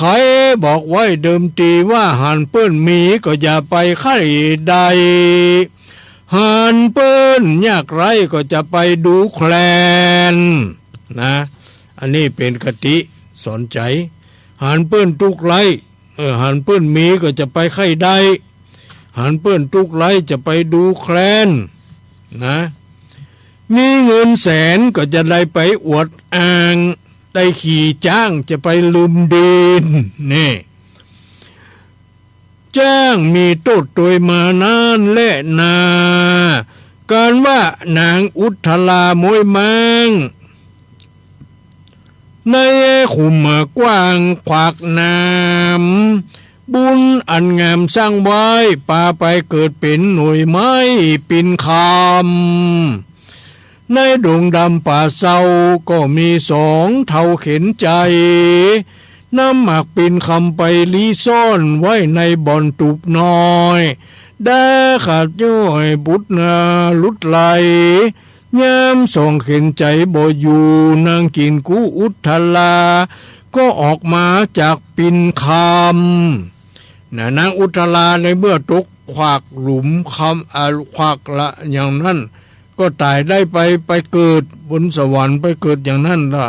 บอกไว้เดิมทีว่า หันเปิ้นมีก็อย่าไปใค่ได้ หันเปิ้นยากไร้ก็จะไปดูแคลน นะ อันนี้เป๋นคติสอนใจ๋ หันเปิ้นตุ๊กข์ไร้ เออ หันเปิ้นมีก็จะไปใค่ได้ หันเปิ้นตุ๊กข์ไร้จะไปดูแคลน นะ มีเงินแสนก็จะได้ไปอวดอ้าง ได้ขี่จ๊างจะไปลืมดีน นี่ จ๊างมีโต้ษตวยมานั้นแลนา กั๋นว่านางอุทาราม้วยม้าง ในขุมกว้างขวากน้ำ บุญอันงามสร้างไว้ ปาไปเกิดเป๋นหน่วยไม้ปิ๊นคำ ในดงดำป่าเซาก็มีสองเฒ่าเข็ญใจ๋ นำหมากปิ๊นคำไปลี้ซ่อนไว้ในบ่อนตูบน้อย ดาขาดย้อยบุตรนาลุดไหล ยามสองเข็ญใจ๋บ่อยู่ นางกิ๋นกู้อุทารา ก็ออกมาจากปิ๊นคำ นะ นางอุทาราในเมื่อตกขวากหลุมคำ อ่า ขวากละอย่างนั้น ก็ต๋ายได้ไป ไปเกิดบนสวรรค์ ไปเกิดอย่างนั้นละ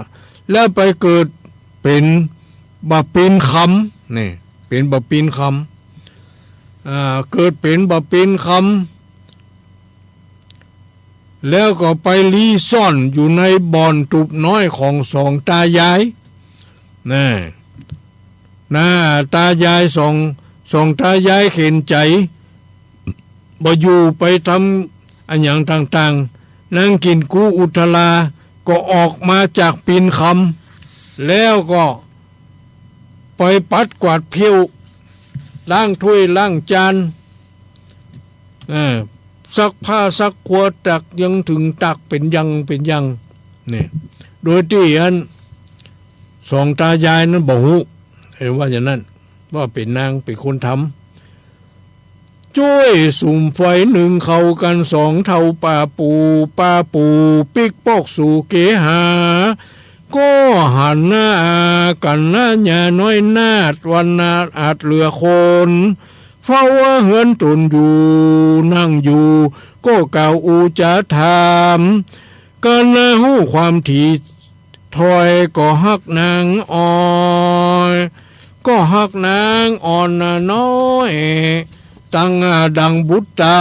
แล้วไปเกิดเป๋นบ่าปิ๊นคำ นี่ เป๋นบ่าปิ๊นคำ อ่า เกิดเป๋นบ่าปิ๊นคำ แล้วก็ไปลี้ซ่อนอยู่ในบ่อนตูบน้อยของสองต๋ายาย นะ นะ ต๋ายายสอง สองต๋ายายเข็ญใจ๋ บ่อยู่ไปทำอะหยังต่างๆ นางกิ๋นกู้อุทารา ก็ออกมาจากปิ๊นคำ แล้วก็ไปปัดกวาดเผี้ยว ล้างถ้วยล้างจาน เออ ซักผ้าซักครัว ตักยังเถิงตักเป๋นยังเป๋นยัง นี่ โดยตี้อันสองต๋ายายนั้นบ่ฮู้ เออ ว่าอย่างนั้น ว่าเป๋นนางเป๋นคนทำ จ้วยสุมไฟนึ่งข้าวกั๋นสองเฒ่าป้าปู่ ป้าปู่ปิ๊กปอกสู่เกหา ก็หันหน้ากั๋นนะ ย่าน้อยนาฏ วันนาฏอาจเหลือคน เฝ้าเฮือนต๋นอยู่ นั่งอยู่ ก็กล่าวอู้จ๋าถาม กั๋นนะฮู้ความถี่ถ้อย ก็ฮักนางอ่อย ก็ฮักนางอ่อนนาน้อย ตังดังบุตตา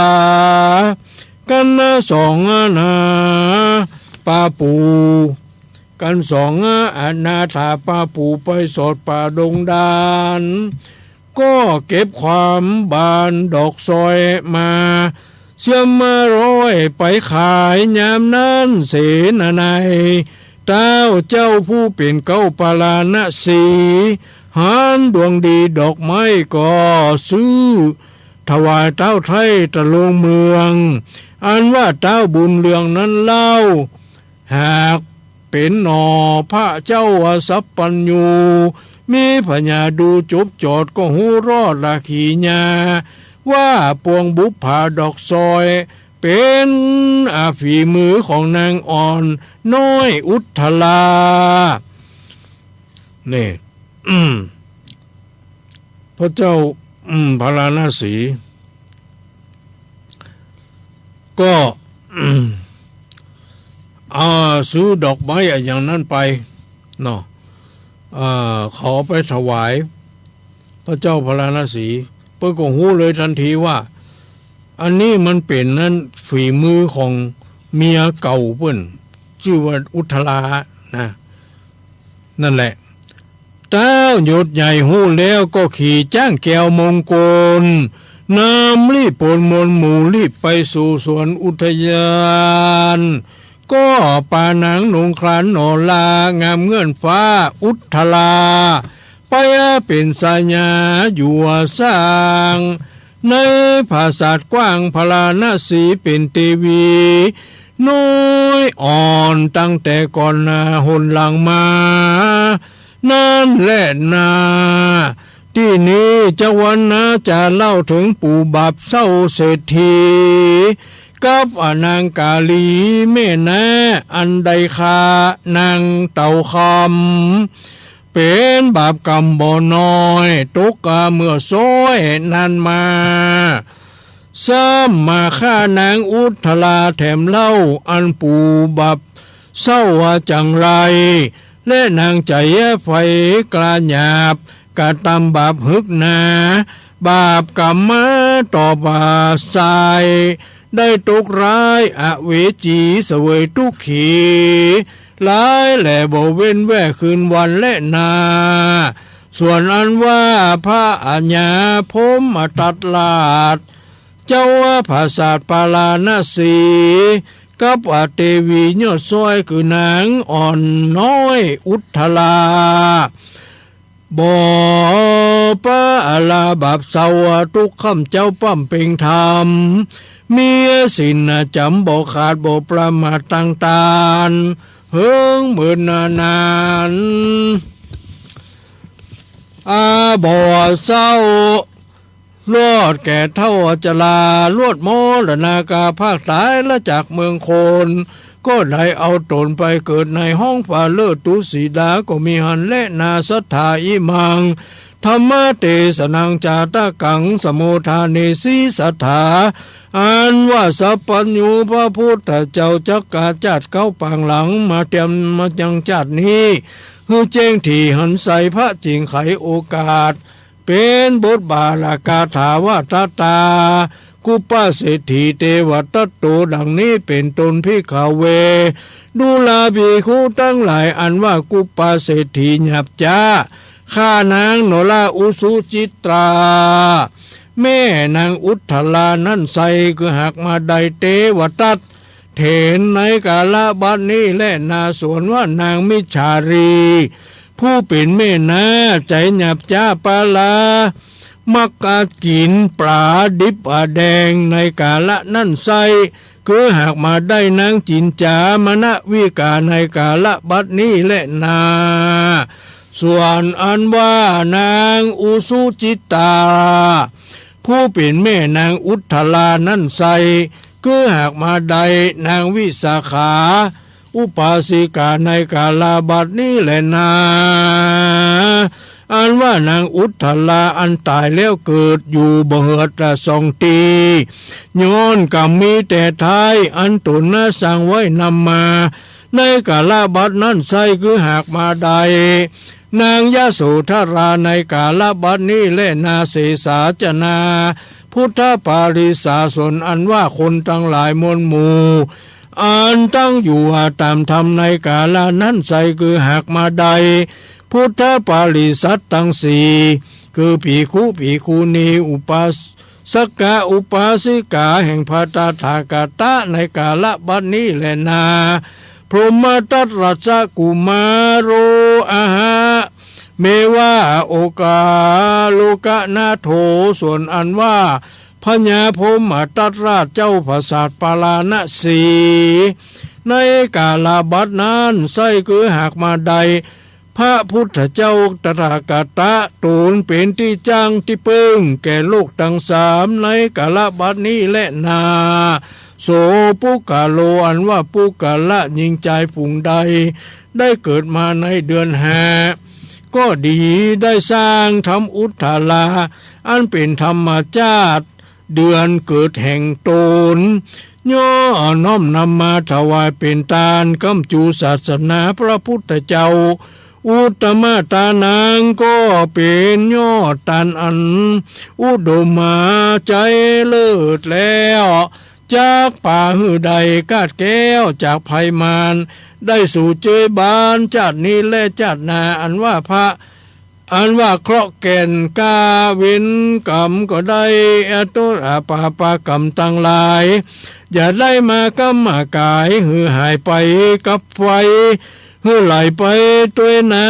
กันสองนา ปาปู กันสองอนาถาปาปูไปสอดป่าดงดาร ก็เก็บความบานดอกซอยมา เสี้ยมมาร้อยไปขายยามนั้นเสนานัย ต้าวเจ้าผู้เป๋นเก๊าปาราณสี หันดวงดีดอกไม้ก็ซื้อ ถวายต้าวไท้ตะลงเมือง อันว่าต้าวบุญเรืองนั้นเล่า หากเป๋นหนอพระเจ้าสัพพัญญู มีผญาดูจบจอดก็ฮู้รอดละขีญา ว่าปวงบุปผาดอกซอย เป๋นอาฝีมือของนางอ่อนน้อยอุทธรา นี่ พระเจ้า อืม พาราณสี ก็ อืม อ่า ซื้อดอกไม้อะอย่างนั้นไป เนาะ อ่า ขอไปถวาย พระเจ้าพาราณสี เปิ้นก็ฮู้เลยตันทีว่า อันนี้มันเป๋นนั้นฝีมือของเมียเก่าเปิ้น จื้อว่าอุทธรา นะ นั่นแหละ ต้าวยศใหญ่ฮู้แล้วก็ขี่จ๊างแก้วมงคล นำรีบปนมวลหมู่รีบไปสู่สวนอุทยาน ก็ปานางนงครานหนอลางามเงื่อนฟ้าอุทธรา ไปเป๋นสายาอยู่สร้าง ในผาสาทกว้างพาราณสีเป๋นเตวี น้อยอ่อนตั้งแต่ก่อนนาหนหลังมา นั่นแหละนา ตี้นี้จักวันนาจะเล่าเถิงปู่บาปเศร้าเศรษฐี กับอนางกาลีแม่นา อันได้ฆ่านางเต่าคำ เป๋นบาปกรรมบ่น้อย ตกกาเมื่อซ้อยนานมา ซ้ำมาฆ่านางอุทธราแถมเล่า อันปู่บาปเศร้าว่าจังไร และนางใจ๋ใฝ่กล้าหยาบ กระตำบาปหึกหนา บาปกรรมมาต่อบ่าสาย ได้ตกร้ายอเวจีเสวยตุ๊กขี หลายแหล่บ่เว้นแว่คืนวันและนา ส่วนอันว่าพระอาญาพรหมทัตราช เจ้าผาสาทปาราณสี กับอเตวียอดซ้อยคือนางอ่อนน้อยอุทธรา บ่ปาอาลาบาปเศร้าตุ๊กข์ค่ำเจ้าป้ำเป่งธรรม มีศีลจ๋ำบ่ขาดบ่ประมาทตังตาน เหิงเมินนาน อาบ่เศร้า รอดแก่เฒ่าจรา ลวดมรณาคาพากต๋ายละจากเมืองคน ก็ได้เอาต๋นไปเกิดในห้องฟ้าเลิศตุสีดาก็มีหั้นแลนา สัทธา อิมัง ธัมมเตสนัง จาตกัง สโมทาเนสี สัทธา อันว่าสัพพัญญูพระพุทธเจ้าจักกาจาติเก๊าปางหลังมาเตียมมายังจาตินี้ หื้อแจ้งถี่หันใสพระจิ่งไขโอกาส เป๋นบทบาลกาถาว่า ทัตตา กุปปะเศรษฐี เตวะทัตโต ดังนี้เป๋นต้น ภิกขะเว ดูราภิกขุตังหลาย อันว่ากุปปะเศรษฐีหยาบจ๊า ฆ่านางหนอลาอุสุจิตรา แม่นางอุทธรานั้นไส้ คือหากมาได้เตวทัต เถนในกาละบัดนี้แลนา ส่วนว่านางมิจฉารี ผู้เป๋นแม่นา ใจ๋หยาบจ๊าปาลา มักกิ๋นป๋าดิบแดงในกาละนั้นไส้ คือหากมาได้นางจิ๋นจ๋ามณวิกาในกาละบัดนี้แลนา ส่วนอันว่านางอุสุจิตา ผู้เป๋นแม่นางอุทธรานั้นไส้ คือหากมาได้นางวิสาขา อุปาสิกาในกาละบัดนี้แลนา อันว่านางอุทธราอันต๋ายแล้วเกิดอยู่บ่เหือดละสองตี้ ย้อนกรรมมีแต่ท้ายอันต๋นนาสร้างไว้นำมา ในกาละบัดนั้นไส้ คือหากมาได้นางยโสธราในกาละบัดนี้แลนา เสสาจนา พุทธปริสาสน อันว่าคนตังหลายมวลหมู่ อันตั้งอยู่ต๋ามธรรมในกาละนั้นไส้ คือหากมาได้ พุทธปริษัทตังสี่ คือภิกขุ ภิกขุณี อุปาสกะ อุปาสิกา แห่งพระตถาคตะ ในกาละบัดนี้แลนา พรหมทัตตะสะกุมารโอ อะหะ เมวะ โอกาโลกนาโถ ส่วนอันว่าพญาพรหมทัตราชเจ้าผาสาทปาราณสี ในกาละบัดนั้นไส้ คือหากมาได้ พระพุทธเจ้าตถาคตะ ต๋นเป๋นตี้จั้งตี้เปิ้งแก่โลกตังสาม ในกาละบัดนี้แลนา โส ปุคคโล อันว่าปุคคละญิงจายฝูงใด ได้เกิดมาในเดือนห้า ก็ดี ได้สร้างธรรมอุทธารา อันเป๋นธรรมจาติ เดือนเกิดแห่งต๋น ย่อน้อมนำมาถวายเป๋นตาน ก้ำจูศาสนาพระพุทธเจ้า อุตตมตานัง ก็เป๋นยอดตานอันอุดมมาใจ๋เลิศแล้ว จักปาหื้อได้กาดแก้วจากภัยมาร ได้สู่เจยบานจาตินี้และจาติหน้า อันว่าพระ อันว่าเคราะห์แก่นกาเวรกรรมก็ได้ อตุรปาปกรรมตังหลาย อย่าได้มาก้ำมากาย หื้อหายไปกับไฟ หื้อไหลไปตวยน้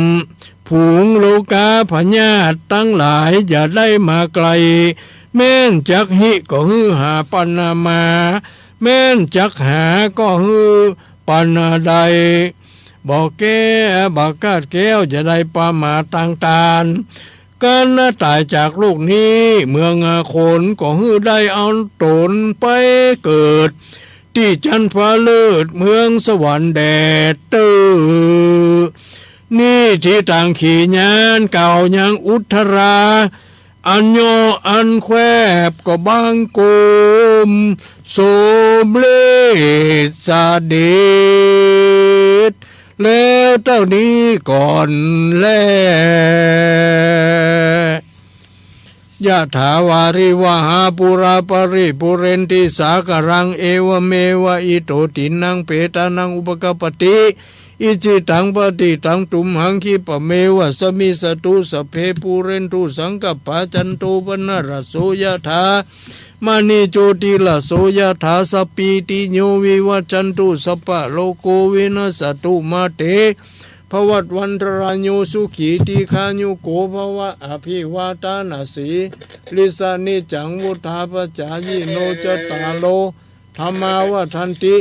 ำ ฝูงโลกาพยาธิตังหลาย อย่าได้มาใก้ แม้นจักหิก็หื้อหาปะนามา แม้นจักหาก็หื้อปะนาได้ บ่แก้ บ่กาดแก้ว อย่าได้ประมาทตางตาน กันต๋ายจากโลกนี้ เมืองคนก็หื้อได้เอาต๋นไปเกิด ตี้จั๊นฟ้าเลิศ เมืองสวรรค์แดดเต๊อะ นี้ตี้ตางขีญาณกล่าวยังอุทธารา อันย่ออันแควบก็บังคมสมเร็จเสด็จ แล้วเต้านี้ก่อนแล ยะถาวาริวหาปูราปะริปูเรนติสาคารัง เอวะเมวะอิโตตินังเปตานังอุปกัปปติ อิจฉิตังปัตถิตังตุมหัง ขิปะเมวะสะมิชฌะตุ สัพเพปูเรนตุสังกัปปา จันโทปะนะระโส ยะถา มะณิโชติระโส ยะถา สัพพีติโย วิวัชชันตุ สัพพะโรโค วินัสสะตุ มาเต ภวัตวันตะราโย สุขี ทีฆายุโก ภะวะ อะภิวาทานะสีลิสสะ นิจจัง วุฑฒาปะจายิโน จัตตาโร ธัมมา วัฑฒันติ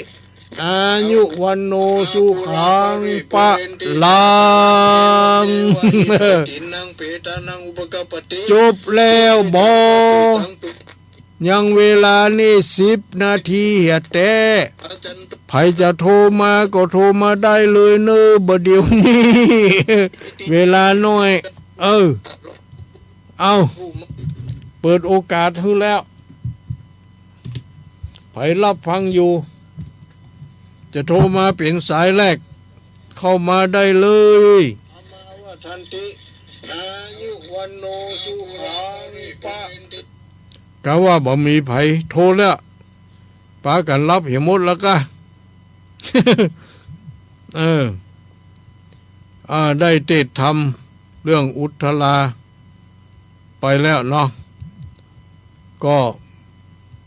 อายุ วัณโณ สุขัง พะลัง จบแล้วบ่ ยังเวลานี่สิบนาทีเหียแต๊ ใผจะโทรมาก็โทรมาได้เลยเน่อ บ่าเดี่ยวนี้ เวลาน้อย เออ เอา เปิดโอกาสหื้อแล้ว ใผฮับฟังอยู่ จะโทรมาเป๋นสายแรก เข้ามาได้เลย กะว่าบ่มีใผโทรแล้ว ปากั๋นฮับเหียหมดแล้วกา เออ อ่า ได้เตสน์ธรรมเรื่องอุทธาราไปแล้วเนาะ ก็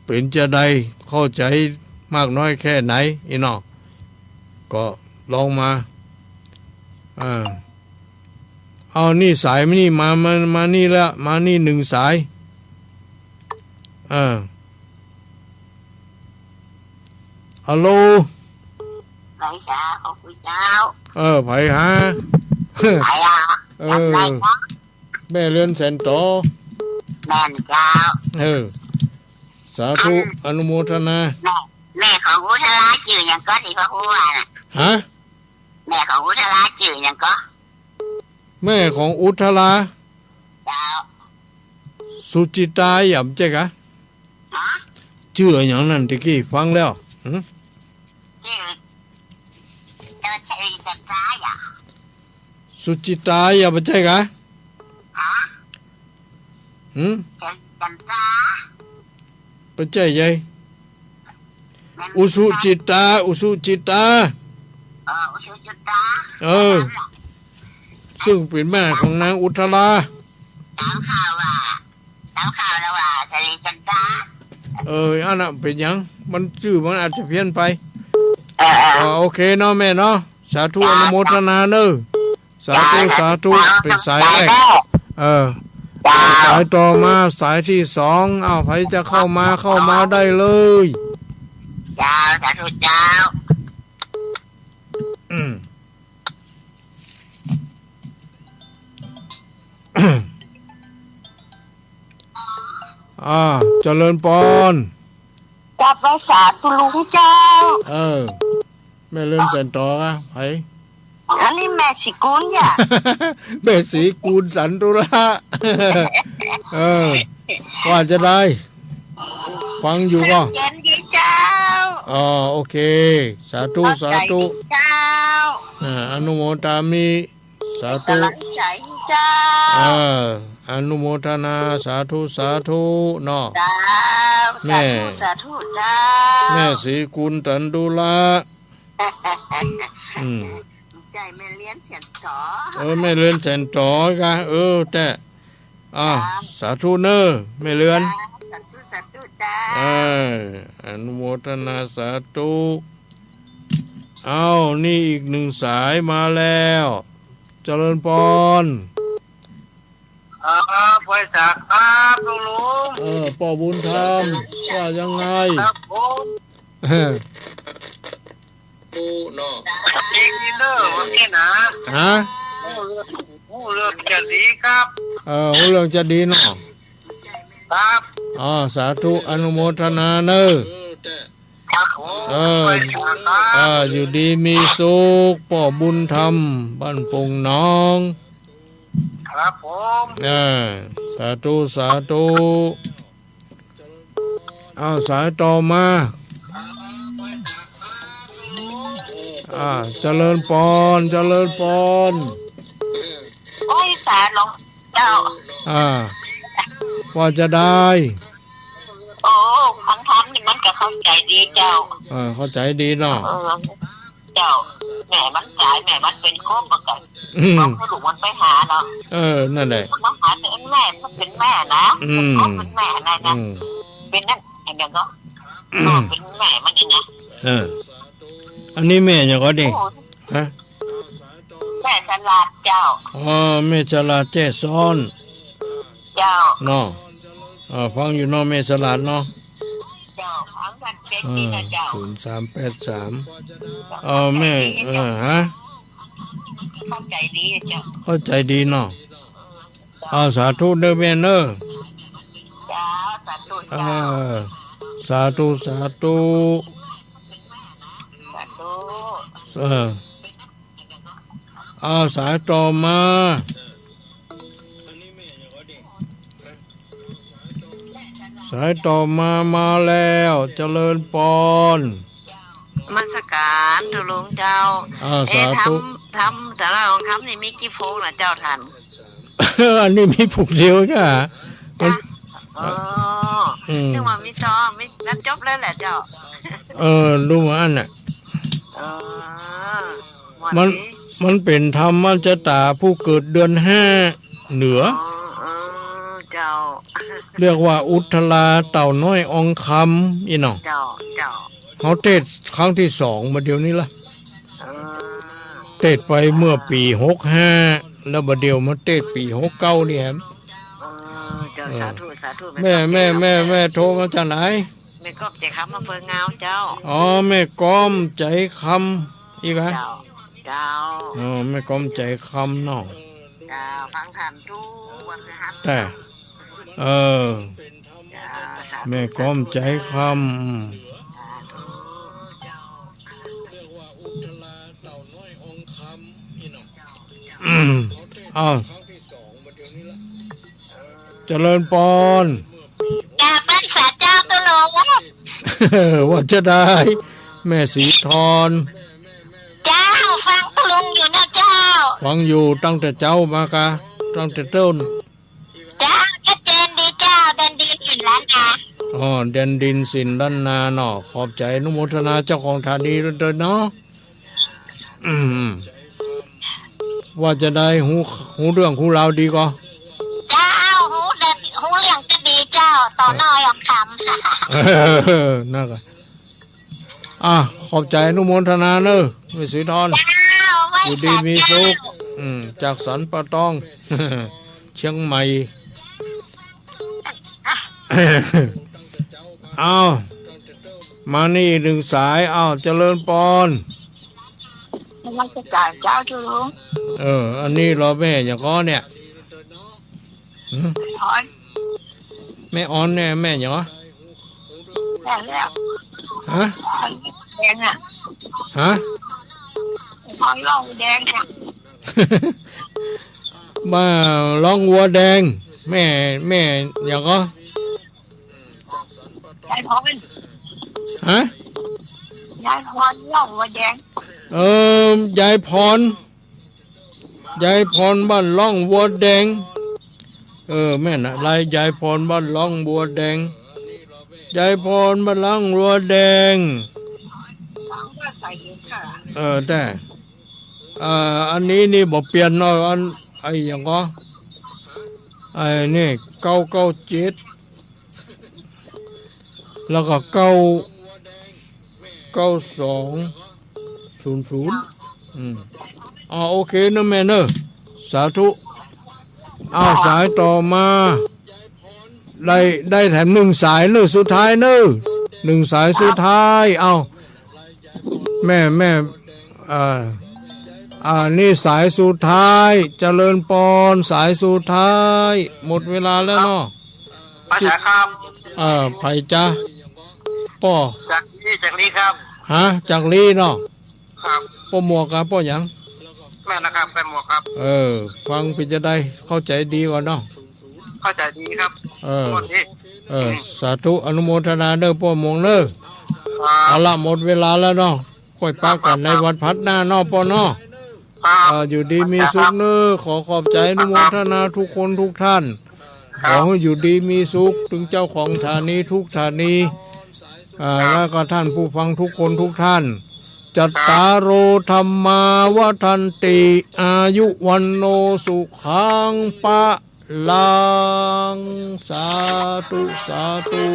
เป๋นจาใด เข้าใจ๋มากน้อยแค่ไหน อี้เนาะ ก็ลองมา อ่า เอานี่สายมานี่ มา มา มานี่แล้ว มานี่นึ่งสาย อ่า ฮัลโหล ใผจ๊ะ ขอบคุณเจ้า เออ ใผฮะ ใผอ่ะ เออ จำได้เจ้า แม่เรือนแสนโต แม่นเจ้า เออ สาธุ อัน อนุโมทนา แม่ แม่ของอุทธาราจื้อหยังก็ ตี้พ่อครูว่าน่ะ ฮะ แม่ของอุทธาราจื้อหยังก็ แม่ของอุทธารา เจ้า สุจิตา บ่ใจ้กา ฮะ จื้อหยังนั้น ตะกี้ฟังแล้ว หึ จื้อ เจ้าชายจันทราอ่ะ สุจิตา บ่ใจ้กา ฮะ หึ เจ้า จันตา บ่ใจ้ใหญ่ แม่น อุสุจิตตา อุสุจิตตา เออ อุสุจิตตา เออ ซึ่งเป๋นแม่ของนางอุทรา ต๋ามข่าวว่า ต๋ามข่าวแล้วว่าสะหลีจันตา เออ อันนั้นเป๋นหยัง มันจื้อมันอาจจะเพี้ยนไป เออ เออ อ๋อ โอเคเนาะแม่เนาะ สาธุ อนุโมทนาเน่อ สาธุ สาธุ เป๋นสายแรก เออ สายต่อมา สายตี้สอง อ้าว ใผจะเข้ามา เข้ามาได้เลย เจ้า สาธุเจ้า อืม อ่า เจริญปอน กราบไหว้สาธุลุงเจ้า เออ แม่เรือนแสนต๋ออะ ใผ อันนี้แม่ศรีกูลจ้ะ แม่ศรีกูลสันตุละ เออ ว่าจะได้ ฟังอยู่ก็ เย็นดีเจ้า อ๋อ โอเค สาธุ สาธุ ขอบใจ๋ดีเจ้า อ่า อนุโมทามิ สาธุ เป๋นก๋ำลังใจ๋เจ้า เออ อนุโมทนา สาธุ สาธุ เนาะ เจ้า แม่ สาธุ สาธุ เจ้า แม่ศรีกูลสันตุละ อืม ใจ้แม่เรือนแสนต๋อ เออ แม่เรือนแสนต๋อกะ เออ แต่ อ่า เจ้า สาธุเน่อ แม่เรือน เจ้า สาธุ สาธุ เจ้า เออ อนุโมทนา สาธุ เอ้า นี่อีกหนึ่งสายมาแล้ว เจริญปอน ครับ ไหว้สาครับลุง เออ ป้อบุญธรรม ว่ายังไง ครับผม เออ ฮู้เนาะ ดีเน่อ วันนี้นะ ฮะ ฮู้เรื่อง ฮู้เรื่องจะดีครับ เออ ฮู้เรื่องจะดีเนาะ ครับ อ๋อ สาธุ อนุโมทนาเน่อ ครับผม เออ ไหว้สาครับ เออ อยู่ดีมีสุข ป้อบุญธรรม บ้านโป่งหนอง ครับผม เออ สาธุ สาธุ เอาสายต่อมา อ่า เจริญปอน เจริญปอน โอ้ย สาหลวงเจ้า อ่า ว่าจะได้ โอ้ ฟังธรรมนี่มันก็เข้าใจ๋ดีเจ้า อ่า เข้าใจ๋ดีเนาะ เออ เจ้า แม่มันต๋าย แม่มันเป๋นโคบมาก่อน อืม บอกให้ลูกมันไปหาเนาะ เออ นั่นแหละ มันหาแต่แม่ มันเป๋นแม่นะ อืม มันเป๋นแม่นะ อืม เป๋นนั่น อันเดียวก็ อืม เป๋นแม่มันนี่นะ เออ อันนี้แม่หยังก่อนี่ โอ้ ฮะ แม่ฉลาดเจ้า อ๋อ แม่ฉลาดแจ้ซ้อน เจ้า เนาะ อ่า ฟังอยู่เนาะ แม่ฉลาดเนาะ เจ้า ฟังท่านเจ๊ เออ ดีนะเจ้า ศูนย์สามแปดสาม เออ แม่ เออ ฮะ เข้าใจ๋ดีเจ้า เข้าใจ๋ดีเนาะ เอาสาธุเน่อแม่เน่อ เจ้า สาธุ เอ เจ้า อ สาธุ สาธุ สาธุ เออ เอาสายต่อมา สายต่อมามาแล้ว เจริญปอน นมัสก๋านตุลุงเจ้า อ่า เอ๊ะ สาธุ ธรรม ธรรม สาราของธรรมนี่มีกี่ฝูงนะเจ้าท่าน อันนี้มีฝูงเดียวจ้ะ จ้ะ มัน อ๋อ อืม นึกว่ามีสอง มี นับจบแล้วแหละเจ้า เออ รู้มาอันน่ะ เออ มัน มันเป๋นธรรมชะต๋าผู้เกิดเดือนห้าเหนือ อ๋อ เออ เจ้า เรียกว่าอุทราเต่าน้อยอองคำ อี้เนาะ เจ้า เจ้า เฮาเตสน์ครั้งตี้สองบ่าเดี่ยวนี้ละ เออ เตสน์ไปเมื่อปี๋หกห้า แล้วบ่าเดี่ยวมาเตสน์ปี๋หกเก้านี่แหม เออ เจ้า เออ สาธุ สาธุ แม่ แม่ แม่ แม่โทรมาจากไหน แม่ก้อมใจ๋คำ อำเภองาวเจ้า อ๋อ แม่ก้อมใจ๋คำ อี้กะ เจ้า เจ้า อ๋อ แม่ก้อมใจ๋คำเนาะ เจ้า ฟังธรรมกู้วันพฤหัส แต่ เออ เจ้า สาธุ แม่ก้อมใจ๋คำ สาธุ อืม อ้าว เจริญปอน กราบไหว้สาเจ้าตุลุง ว่าจะได้ แม่ศรีทร เจ้า ฟังตุลุงอยู่นะเจ้า ฟังอยู่ตั้งแต่เจ๊ามากะ ตั้งแต่เต๊า เจ้า ชัดเจนดีเจ้า แดนดี อ๋อ แดนดินสินล้านนาเนาะ ขอบใจ๋อนุโมทนาเจ้าของถานีด้วยเนาะ อืม ว่าจะใด ฮู้ ฮู้เรื่องฮู้ราวดีก่อ เจ้า ฮู้เรื่อง ฮู้เรื่องจะดีเจ้า ต่อหน้าออกคำ เออ นั่นก็ อ่ะ ขอบใจ๋อนุโมทนาเนอะ แม่ศรีทอน เจ้า ไหว้ อยู่ดีมีสุข สาธุ อืม จากสันป่าตอง เชียงใหม่ อ้าว มานี่อีกหนึ่งสาย อ้าว เจริญปอน นมัสก๋านเจ้าลุง เออ อันนี้เหรอแม่หยังก่อเนี่ย หืม ออน แม่ออนเนี่ย แม่หยังก่อ แม่แล้ว ฮะ แดงอะ ฮะ ออนล่องแดงอะ มาล่องวัวแดง แม่ แม่หยังก่อ ยายพร ฮะ ยายพรล่องวัวแดง เออ ยายพร ยายพรบ้านล่องวัวแดง เออ แม่นอะ ยายพรบ้านล่องวัวแดง ยายพรบ้านล่องวัวแดง เออ แต่ เอ่อ อันนี้นี่บ่เปลี่ยนเนาะ อัน ไอ้หยังก่อ ไอ้นี่ เก้าเก้าเจ็ด แล้วก็ เก้า เก้าสองศูนย์ศูนย์ อืม อ๋อ โอเคเนอะแม่เนอะ สาธุ อ้าว สายต่อมา ได้ ได้แถมหนึ่งสายเนอะ สุดท้ายเนอะ หนึ่งสายสุดท้าย อ้าว แม่ แม่ เอ่อ อ่า นี่สายสุดท้าย เจริญปอน สายสุดท้าย หมดเวลาแล้วเนาะ ป้าจ๋าครับ เอ่อ ใผจ๊ะ ป้อ จากลี จากลีครับ ฮะ จากลีเนาะ ครับ ป้อหมวกอะ ป้อหยัง แม่นะครับ แม่หมวกครับ เออ ฟังเป๋นจะได้เข้าใจ๋ดีก่อเนาะ เข้าใจ๋ดีครับ เออ ม่วนดี เออ อืม สาธุ อนุโมทนาเนอะ ป้อหมวกเนอะ ครับ เอาละ หมดเวลาแล้วเนาะ ค่อยปะกั๋นในวันพัดหน้าเนาะ ป้อเนาะ ครับ เออ อยู่ดีมีสุขเนอะ ขอขอบใจ๋อนุโมทนาทุกคนทุกท่าน ครับ ขอหื้ออยู่ดีมีสุข ตึงเจ้าของถานีทุกถานี อ่า ครับ แล้วก็ท่านผู้ฟังทุกคนทุกท่าน จัตตาโร ธัมมา วัฑฒันติ อายุ วัณโณ สุขัง พะลัง สาธุ สาธุ